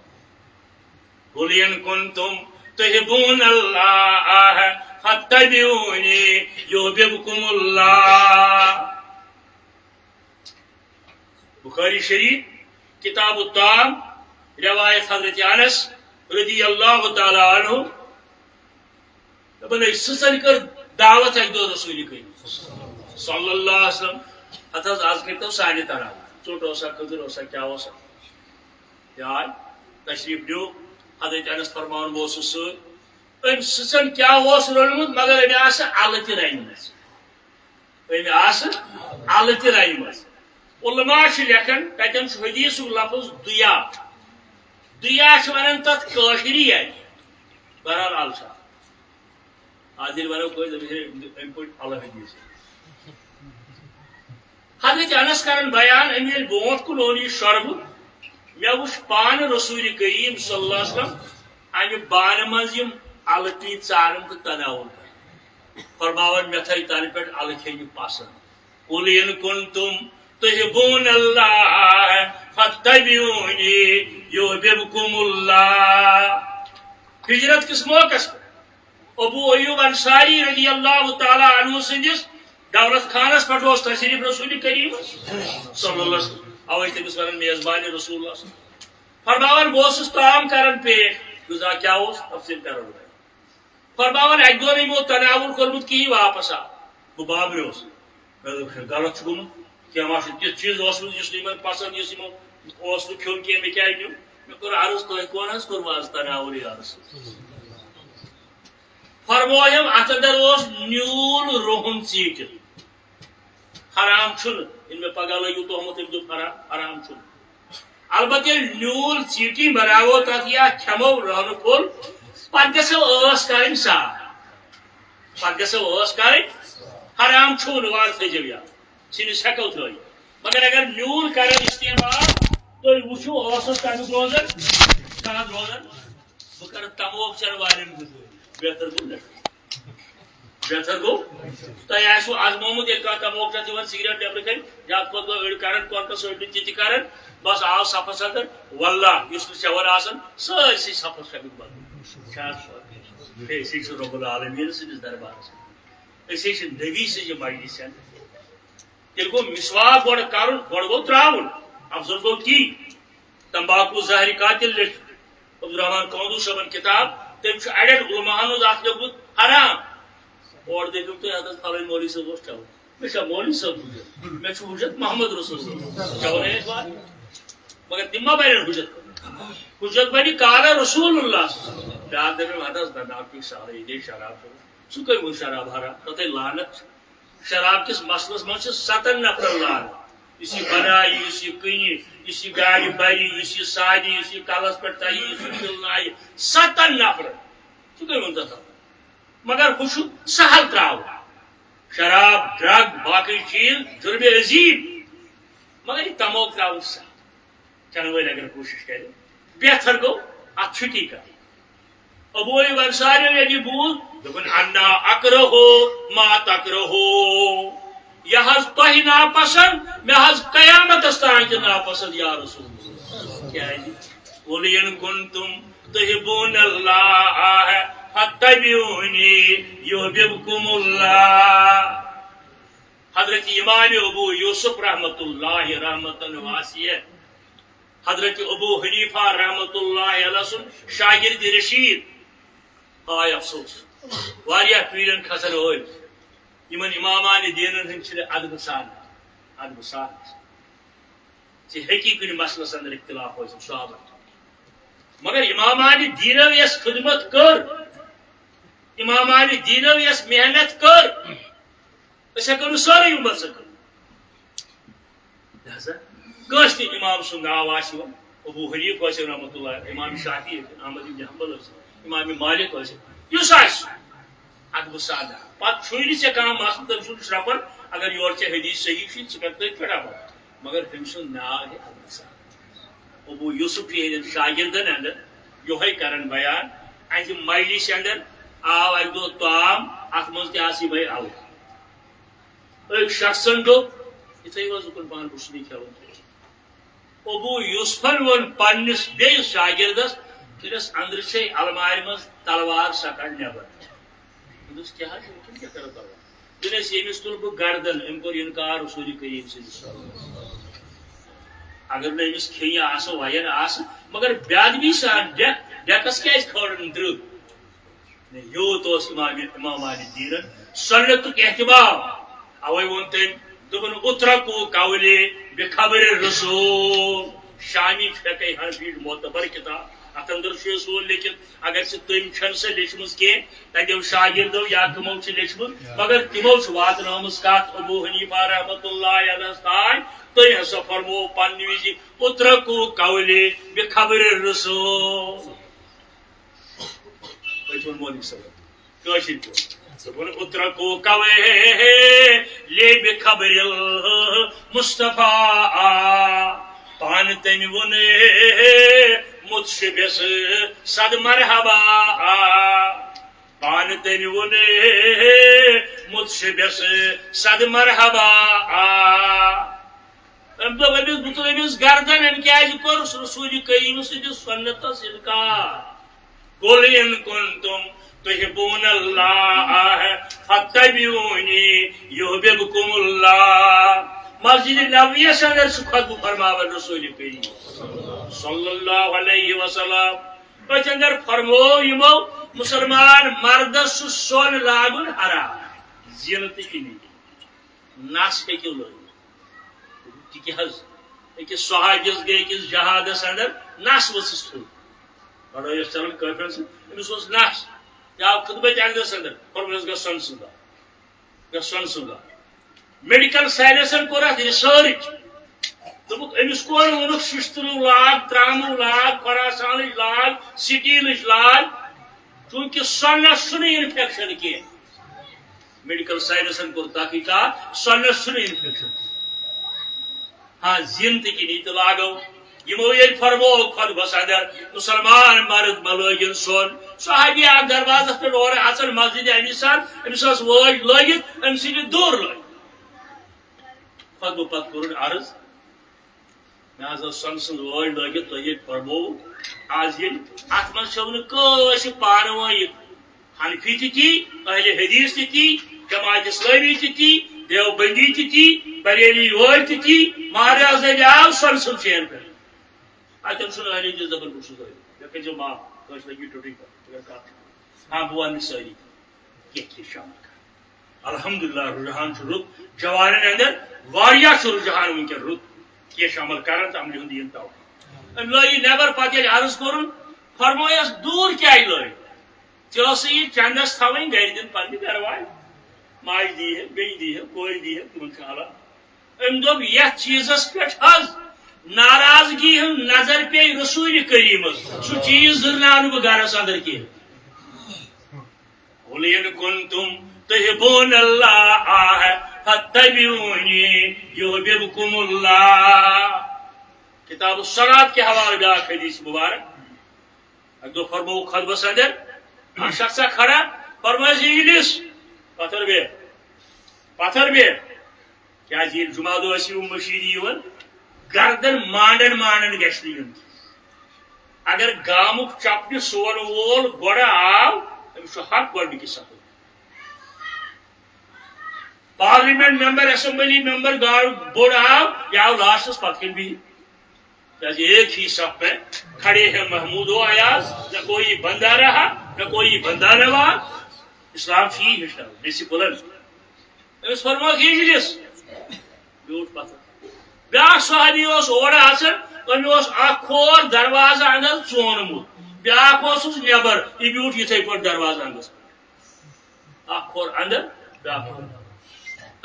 "قل ان کنتم تحبون اللہ فاتبعونی یحببکم اللہ۔" بخاری شریف، کتاب الطعام، روایت حضرت انس رضی اللہ تعالیٰ عنہ۔ دپان ٲسۍ، سٕژن کٔر دعوت اکہِ دۄہ رسول کریم صلی اللہ علیہ وسلم۔ ہتہٕ حظ، از کٔرۍتو سانہِ طرح، ژوٚٹ اوسا، کھٔزٕر اوسا، کیٛاہ اوسا؟ یہِ آے، تشریف نیوٗ۔ حضرت انس فرماوان، بہٕ اوسُس سۭتۍ۔ أمۍ سٕژن کیٛاہ اوس روٚنمُت، مگر أمۍ آسہٕ الہٕ تہِ رنِمژٕ۔ أمۍ آسہٕ الہٕ تہِ رنِمژٕ۔ علماء چھِ لیکھان، تتٮ۪ن چھُ حدیثُک لفظ دُیا۔ دُیا چھِ ونان تتھ کٲشری اَتہِ۔ بہرحال، الہٕ چھُ۔ آز ییٚلہِ ونو کٲنٛسہِ، دَپہِ ہے، أمۍ پٔرۍ الہٕ حدیث۔ حضرت انس کران بیان، أمۍ ییٚلہِ برونٛٹھ کُن اوٚن یہِ شربُت، مےٚ وُچھ پانہٕ رسول کریم صلی اللہ علیہ وسلم امہِ بانہٕ منٛز یِم الہٕ ٹی ژاران تہٕ تناوُن کران۔ فرماوان، مےٚ تھٲے تنہٕ پٮ۪ٹھ الہٕ کھیٚنہِ پسنٛد۔ قل ان کنتم تحبون اللہ فاتبعونی یحببکم اللہ۔ ہجرت کِس موقعس پٮ۪ٹھ ابو ایوب انصاری رضی اللہ تعالیٰ عنہ سٕنٛدِس دولت خانس پٮ۪ٹھ اوس تشریف رسول کریم صلی اللہ علیہ وسلم۔ اوے تٔمِس ونان میزبان رسول اللہ صلی اللہ علیہ وسلم۔ فرماوان، بہٕ اوسُس طعام کران پیش، غذا کیٛاہ اوس، تفصیٖل کرو۔ فرماوان، اکہِ دۄہ نہٕ یِمو تناوُر کوٚرمُت کِہیٖنۍ، واپس آو۔ بہٕ بابریوس۔ مےٚ دوٚپ، "ہے، غلط چھُ گوٚمُت۔ کینٛہہ ما چھُ تیُتھ چیٖز اوسمُت یُس نہٕ یِمن پسنٛد، یُس یِمو اوس نہٕ کھیوٚن کینٛہہ، مےٚ کیٛازِ نیوٗ؟" مےٚ کوٚر عرض، "تۄہہِ کون حظ کوٚروٕ از تناوُر یارٕ سۭتۍ؟" فرمووُم، اتھ اندر اوس نیوٗل رُہُن ژیٖٹِتھ۔ حرام چھُنہٕ۔ ییٚلہِ مےٚ پگاہ لٲگِو تہمت، تٔمۍ دوٚپ، "حرام، حرام چھُنہٕ۔" البتہ ییٚلہِ نیوٗل ژیٖٹِنۍ بناوو تتھ یا کھٮ۪مو رہنہٕ پھوٚل، پتہٕ گژھو ٲس کرٕنۍ صاف۔ پتہٕ گژھو ٲس کرٕنۍ۔ حرام چھُنہٕ، وارٕ تھٲیزیو یاد۔ سِنِس ہٮ۪کو تھٲیِتھ۔ مگر اگر نیوٗل کرو استعمال، تُہۍ وٕچھِو ٲسس کمیُک روزان، کانٛہہ روزان۔ بہٕ کرٕ تموک چٮ۪ن والٮ۪ن گُزٲرِش۔ بہتر گوٚو نہ؟ بہتر گوٚو؟ تۄہہِ آسِوٕ آزمومُت، ییٚلہِ کانٛہہ تموک چٮ۪تھ یِوان، سگریٹ نیبرٕ کنہِ، زیادٕ کھۄتہٕ گوٚو أڑۍ کران، کۄنٛکس أڑۍ چھِ تِتہِ کران، بس آو صفس اندر۔ واللہ، یُس نہٕ چٮ۪وان آسان، سٲرسٕے صفس چھُ امیُک بدبو۔ چھا سُہ؟ ہے، أسۍ چھِ رب العالمین سٕنٛدِس دربارس منٛز۔ أسۍ چھِ نبی سٕنٛزِ مجلسہِ اندر۔ تیٚلہِ گوٚو مسواک گۄڈٕ کرُن، گۄڈٕ گوٚو ترٛاوُن۔ افضل گوٚو تی۔ تمباکو زہرِ قاتل لیٚچھ عبدالرحمان کاندو صٲبن کتاب، تٔمۍ چھُ اڑٮ۪ن علماہن منٛز اتھ لیوٚکھمُت حرام۔ اورٕ دٔپِو تُہۍ، "اَتھ حظ فلٲنۍ مولوی صٲب اوس چٮ۪وان۔" مےٚ چھا مولوی صٲب حجت؟ مےٚ چھُ حجت محمد رسول اللہ۔ چٮ۪وان ٲسۍ وارٕ۔ مگر تِم ما بنن حجت؟ حجت بنہِ قال رسول اللہ۔ بیٛاکھ دٔپِو، "اَدٕ حظ نہ، نہ، تُہۍ سہلٕے، یہِ گٔے شراب چٮ۪وان۔" سُہ کٔمۍ ووٚن شراب حرام؟ تَتھ ہے لعنت چھِ۔ شراب کِس مسلس منٛز چھِ ستن نفرن لعنت۔ یُس یہِ بنایہِ، یُس یہِ کٕنہِ، یُس یہِ گاڑِ برِ، یُس یہِ سادِ، یُس یہِ کلس پٮ۪ٹھ تھایہِ، یُس یہِ پِلنایہِ، ستن نفرن۔ ژٕ کٔمۍ ووٚن تتھ؟ مگر ہُہ چھُ سہل تراوُن۔ شراب، ڈرگ، باقی چیز، جرم عظیم۔ مگر یہ تموک تراوُن سخ۔ چنہٕ وٲلۍ اگر کوٗشِش کرِ، بہتر گوٚو، اتھ چھُٹی کرٕنۍ۔ ابو ایوب انصاری ییٚلہِ یہِ بوٗز، دوٚپُن، "انا اکرہ ما تکرہ"، یہِ حظ تۄہہِ ناپسند، مےٚ حظ قیامتس تام تہِ ناپسند، یا رسول اللہ۔ کیازِ؟ "قل ان کنتم تحبون اللہ فتبعونی یحببکم اللہ۔" حضرت امام ابو یوسف رحمۃ اللہ رحمتن واسعہ، حضرت ابو حنیفہ رحمۃ اللہ علیہ سُنٛد شاگرد رشید۔ ہاے افسوس، واریاہ پیرن کھسن ٲسۍ۔ یِمن امامان دیٖنن ہٕنٛدۍ چھِ ادبہٕ سان، ادبہٕ سان۔ ژےٚ ہیٚکی کُنہِ مسلس اندر اختلاف ٲسِتھ صحابن۔ مگر امامان دیٖنو یۄس خدمت کٔر، امامان دیٖنو یۄس محنت کٔر، أسۍ ہٮ۪کو نہٕ سٲرٕے اُمت سۭتۍ کٔرِتھ۔ لہذا کٲنٛسہِ تہِ امام سُنٛد ناو آسہِ یِوان، ابو حنیف ٲسِن رحمۃ اللہ، امام شافعی ٲسِن، احمد ابن حنبل ٲسِن، امام مالک ٲسِن، یُس آسہِ، ادبہٕ سان۔ پتہٕ چھُے نہٕ ژےٚ کانٛہہ مسلہٕ تٔمۍ سُنٛد شرپر، اگر یورٕ ژےٚ حدیث صحیح چھُے، ژٕ کر تٔتھۍ پٮ۪ٹھ عمل۔ مگر تٔمۍ سُنٛد ناو ہے ادبہٕ سان۔ ابو یوسف چھُ ییٚلٮ۪ن شاگردن اندر یِہوٚے کران بیان، اَتہِ مجلسہِ اندر آو اَکہِ دۄہ تام، اَتھ منٛز تہِ آسہٕ یِمَے الہٕ۔ أکۍ شخصن دوٚپ، یِتھَے اوس اُکُن پہن بہٕ چھُس نہٕ کھٮ۪وان۔ ابو یوسفن ووٚن پننِس بیٚیِس شاگردس، "تٔمِس اندرٕ چھے المارِ منٛز تلوار، سۄ کڑ نٮ۪بر۔" دوٚپُس، "کیٛاہ حظ چھُ؟ وٕنکٮ۪ن کیٛاہ کرو تلوار؟" دوٚپنس، "ییٚمِس تُل بہٕ گردن، أمۍ کوٚر انکار رسول کریم سٕنٛدِس۔ اگر نہٕ أمِس کھیٚنہِ آسہٕ، وَیَن آسہٕ، مگر بے ادبی سان ڈٮ۪ک، ڈٮ۪کس کیٛازِ کھٲرٕن درٕگ؟" یوٗت اوس امام، امامان دیٖنن سنتُک اہتمام۔ اوے ووٚن تٔمۍ، دوٚپُن، "اترکوا قولی بخبر الرسول۔" شامی فقہ حنفی معتبر کتاب، اتھ اندر چھُ اصوٗل لیکھِتھ، اگر ژٕ تٔمۍ چھَنہٕ سۄ لیچھمٕژ کینٛہہ، تَتٮ۪و شاگردو یا کٕمو چھِ لیچھمٕژ، مگر تِمو چھِ واتنٲومٕژ کتھ ابو حنیفہ رحمۃ اللہ علیہ تام۔ تٔمۍ ہسا فرموو پننہِ وِزِ، "اترکوا قولی بخبر الرسول۔" أتھۍ ووٚن مولوی صٲبن، کٲشِر پٲٹھۍ۔ دوٚپُن، "اترکوا قولی بخبر المصطفیٰ۔" پانہٕ تٔمۍ ووٚن مُتشبِس صد مرحبا۔ پانہٕ تٔمۍ ووٚن مُتشبِس صد مرحبا۔ أمۍ دوٚپ أمِس، بہٕ تُلہٕ أمِس گردن، أمۍ کیٛازِ کوٚر رسول کریم سٕنٛدِس سنتس انکار؟ "قل ان کنتم تحبون اللہ فتبعونی یحببکم اللہ۔" مسجد نبویس اندر چھُ خطبہٕ فرماوان رسول کریم صلی اللہ علیہ وسلم۔ أتھۍ اندر فرموو یِمو، مسلمان مردس چھُ سۄن لاگُن حرام، زینت تہِ کِہیٖنۍ۔ نس ہیٚکِو لٲگِتھ۔ تہِ کیٛاہ حظ؟ أکِس صحابیَس گٔے أکِس جہادَس اندر نس ؤژھٕس تھوٚد۔ لڑٲے ٲس چلان کٲفرَن سۭتۍ، أمِس اوس نس۔ یہِ آو خطبہٕ تہِ اَکہِ دۄہ اندر، فرمووُس، "گژھ سۄنہٕ سُنٛد لاگ، گژھ سۄنہٕ سُنٛد لاگ۔" میڈیکل سائنسن کوٚر اَتھ ریسرچ۔ دوٚپُکھ، "أمِس کون ووٚنُکھ ششتٕرٕو لاگ، ترٛاموٗ لاگ، خراسانٕچ لاگ، سٹیٖلٕچ لاگ؟" چوٗنٛکہِ سۄنَس چھُنہٕ انفیکشن کینٛہہ۔ میڈیکل سائنسن کوٚر تحقیقات، سۄنس چھُنہٕ انفیکشن۔ ہاں، زینت تہِ کِہیٖنۍ تہٕ لاگو۔ یِمو ییٚلہِ فرموو خطبس اندر، مسلمان مرد مہ لٲگِن سۄن۔ صحابی آو دروازس پٮ۪ٹھ اورٕ اژان مسجد امی سر، أمِس ٲس وٲج لٲگِتھ، أمۍ سٕنٛدِ دوٗر لٲگِتھ۔ خطبہٕ پتہٕ کوٚرُن عرض، مےٚ حظ ٲس سۄنہٕ سٕنٛز وٲج لٲگِتھ، تۄہہِ ییٚتہِ فرمووُ۔ از ییٚلہِ اتھ منٛز چھَو نہٕ کٲنٛسہِ پانہٕ وٲنۍ، حنفی تہِ تی، اہل حدیث تہِ تی، جماعت اسلامی تہِ تی، دیوبندی تہِ تی، بریلی وٲلۍ تہِ تی، مہراز علی آو سۄنہٕ سٕنٛز چین پٮ۪ٹھ۔ اتٮ۪ن چھُنہٕ اہل حدیث دپان، بہٕ چھُس عٲلِم، مےٚ کٔرۍزیو معاف، کٲنٛسہِ لگہِ ٹوٚٹٕے پتھ، اگر کتھ چھِ۔ ہاں، بہٕ ونہٕ نہٕ سٲری، کینٛہہ کینٛہہ شامل کران۔ الحمدللہ، رجحان چھُ رُت۔ جوانن اندر واریاہ چھُ رجحان وٕنکیٚن رُت۔ کینٛہہ چھِ عمل کران تہٕ عملہِ ہُنٛد یِیِن توفیٖق۔ أمۍ لٲگۍ یہِ نٮ۪بر، پتہٕ ییٚلہِ عرض کوٚرُن، فرمویس، "دوٗر کیٛازِ لٲگۍ؟ ژےٚ ٲسٕے یہِ چندس تھاوٕنۍ گرِ دِنۍ پننہِ گرٕ والہِ۔ ماجہِ دی ہے، بیٚنہِ دی ہے، کورِ دی ہے، تِمن چھُ حلال۔" أمۍ دوٚپ، "یتھ چیٖزس پٮ۪ٹھ حظ ناراضگی ہٕنٛز نظر پیٚیہِ رسول کریٖمس، سُہ چیٖز زٕرناو نہٕ بہٕ گرس اندر کینٛہہ۔" قل ان کنتم تحبون اللہ، آہ، فتبعونی یحببکم اللہ۔ کتاب الصلاۃ کے حوالے بیاکھ حدیث مبارک۔ اکہِ دۄہ فرموو خطبس اندر، اکھ شخصا کھڑا، فرمٲیس، اجلس، پتھر بیہہ، پتھر بیہہ۔ کیازِ ییٚلہِ جمعہ دۄہ ٲسِو مٔشیٖدِ یِوان، گردن مانڈن مانڈن گژھِ نہٕ یُن۔ اگر گامُک چپنہِ سُوَن وول گۄڈٕ آو، أمِس چھُ حق گۄڈٕنِکِس صفس۔ پارلیمنٹ ممبر، اسمبلی ممبر گاڑ بوٚڑ آو، یہِ آو لاسٹس پتہٕ کَنہِ بِہِتھ۔ کیازِ ایک ہی صف میں کھڑے ہیں محمود و ایاز، نہ کوئی بندہ رہا، نہ کوئی بندہ نواز۔ اسلام چھُ یی ہیٚچھناوان، ڈسپلن۔ أمِس فرمووُکھ، اجلس، بیوٗٹھ پتھر۔ بیٛاکھ صحابی اوس اورٕ اژان، أمۍ اوس اکھ کھور دروازٕ اندر ژونمُت، بیٛاکھ اوسُس نٮ۪بر، یہِ بیوٗٹھ یِتھے پٲٹھۍ دروازٕ اندس۔ اکھ کھور اندر، بیٛاکھ کھور نٮ۪بر۔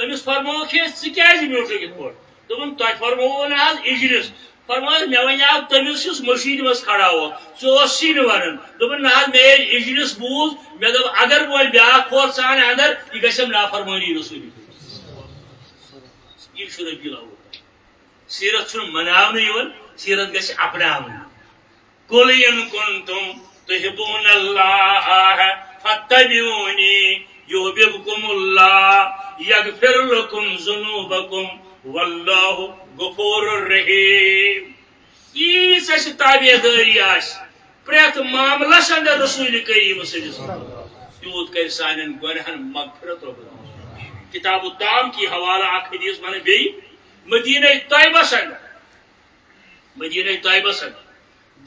أمِس فرمووُکھ، ہے، ژٕ کیازِ بیوٗٹھُکھ یِتھ پٲٹھۍ؟ دوٚپُن، تۄہہِ فرمووُ نہ حظ اجلس؟ فرمووُس، مےٚ وَنیٛاو تٔمِس یُس مٔشیٖدِ منٛز کھڑا اوس، ژٕ اوسُے نہٕ وَنان۔ دوٚپُن، نہ حظ، مےٚ ییٚلہِ اجلس بوٗز، مےٚ دوٚپ، اگر بہٕ وۄنۍ بیٛاکھ کھور ژانہٕ اندر، یہِ گژھٮ۪م نافرمٲنی رسوٗلِ۔ یہِ چھُ ربیع الاول۔ سیرت چھُنہٕ مناونہٕ یِوان، سیرت گژھِ اپناونہٕ۔ قل ان کنتم تحبون اللہ فتبعونی یحببکم اللہ یغفر لکم ذنوبکم واللہ غفور رحیم۔ ییٖژ اَسہِ تابع دٲری آسہِ، پرٛٮ۪تھ معاملس اندر رسول کریم صلی اللہ علیہ وسلم، تیوٗت کرِ سانٮ۪ن گۄنہن مغفرت رۄب العالمین۔ کتاب الطعام کی حوالہ اکھ حدیث ونہٕ بیٚیہِ، مدینہ طیبس اندر، مدینہ طیبس اندر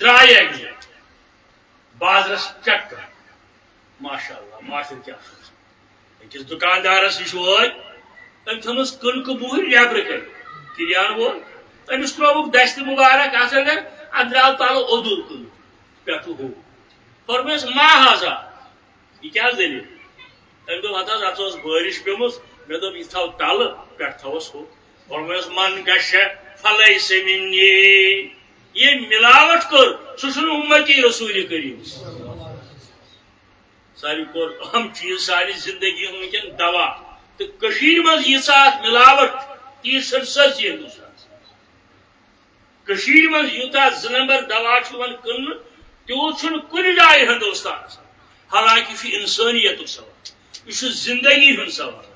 درٛاے اَکہِ دۄہ بازرس چکر۔ ماشاء اللہ، معاشرٕ کیٛاہ چھُ آسان۔ أکِس دُکاندارس نِش وٲتۍ، أمۍ تھٲومٕژ کٕنکہٕ بُہٕر نیبرٕ کنہِ، کِریان وول۔ أمِس ترٛووُکھ دستہِ مُبارک اتھ اندر، اتھ درٛاو تلہٕ اوٚدُر کٕنُک، پٮ۪ٹھٕ ہوٚو۔ فرمٲیس، ما ہذا؟ یہِ کیٛاہ دٔلیٖل؟ تٔمۍ دوٚپ، ہتہٕ حظ، اتھ ٲس بٲرِش پیٚمٕژ، مےٚ دوٚپ، یہِ تھاو تلہٕ، پٮ۪ٹھٕ تھاوس ہوٚو۔ فرمٲیس، من غش فلیس منی۔ ییٚمۍ ملاوٹ کٔر، سُہ چھُنہٕ اُمتی رسول کریم۔ ساروی کھۄتہٕ اہم چیز سانہِ زندگی ہُنٛد وٕنکیٚن دوا۔ تہٕ کٔشیٖرِ منٛز ییٖژاہ اتھ ملاوٹ، تیٖژ چھَنہٕ سٲرسٕے ہندوستانس۔ کٔشیٖرِ منٛز یوٗتاہ زٕ نمبر دوا چھُ یِوان کٕننہٕ، تیوٗت چھُنہٕ کُنہِ جایہِ ہندوستانس۔ حالانکہ یہِ چھُ انسٲنیتُک سوال، یہِ چھُ زندگی ہُنٛد سوال۔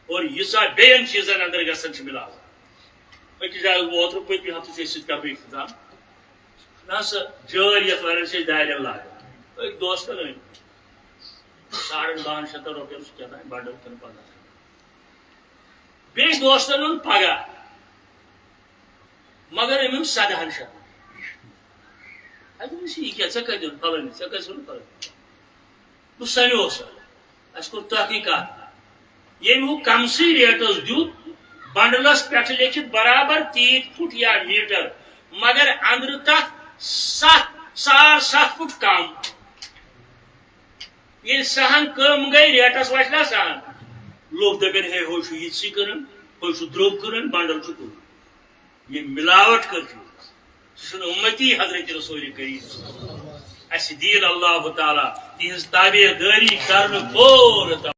اور ییٖژاہ بیٚین چیٖزن اندر گژھان چھِ ملاوٹ۔ أکِس جایہِ اوس بہٕ اوترٕ پٔتمہِ ہفتہٕ چھِ أسۍ سۭتۍ کران اختتام۔ نہ سا جٲلۍ یَتھ وَنان چھِ أسۍ دارٮ۪ن لاگان۔ أکۍ دوستَن أنۍ ساڑَن باہَن شَتَن رۄپیَن سُہ کیٛاہ تام بَنڈَل کِنہٕ پنٛداہ۔ بیٚیہِ دوستَن اوٚن پَگاہ، مگر أمۍ اوٚن سَدہَن شَتَن۔ اَتہِ دوٚپمَس، یہِ کیٛاہ، ژےٚ کَتہِ اوٚن پھلٲنِس، ژےٚ کَتہِ اوٚن پھلٲنِس؟ بہٕ سَنیوس۔ اَسہِ کوٚر تحقیٖقات۔ ییٚمۍ ہُہ کمسٕے ریٹس دیُت، بنڈلس پٮ۪ٹھ لیکھِتھ برابر تیٖتۍ فُٹ یا میٖٹر، مگر أنٛدرٕ تتھ ستھ، ساڑ ستھ فُٹ کم۔ ییٚلہِ سہن کم گٔے، ریٹس وۄتھِ نا سہن۔ لوٚگ دپن، ہے، ہُہ چھُ یِتھسٕے کٕنان، ہُہ چھُ درٛوگ کٕنان، بنڈل چھُ کٕنان۔ ییٚمۍ ملاوٹ کٔر چھُ، سُہ چھُنہٕ اُمتی حضرت رسول کریم۔ اَسہِ دِیِن اللہ تعالیٰ تِہنٛز تابع دٲری کرنہٕ پوٗرٕ۔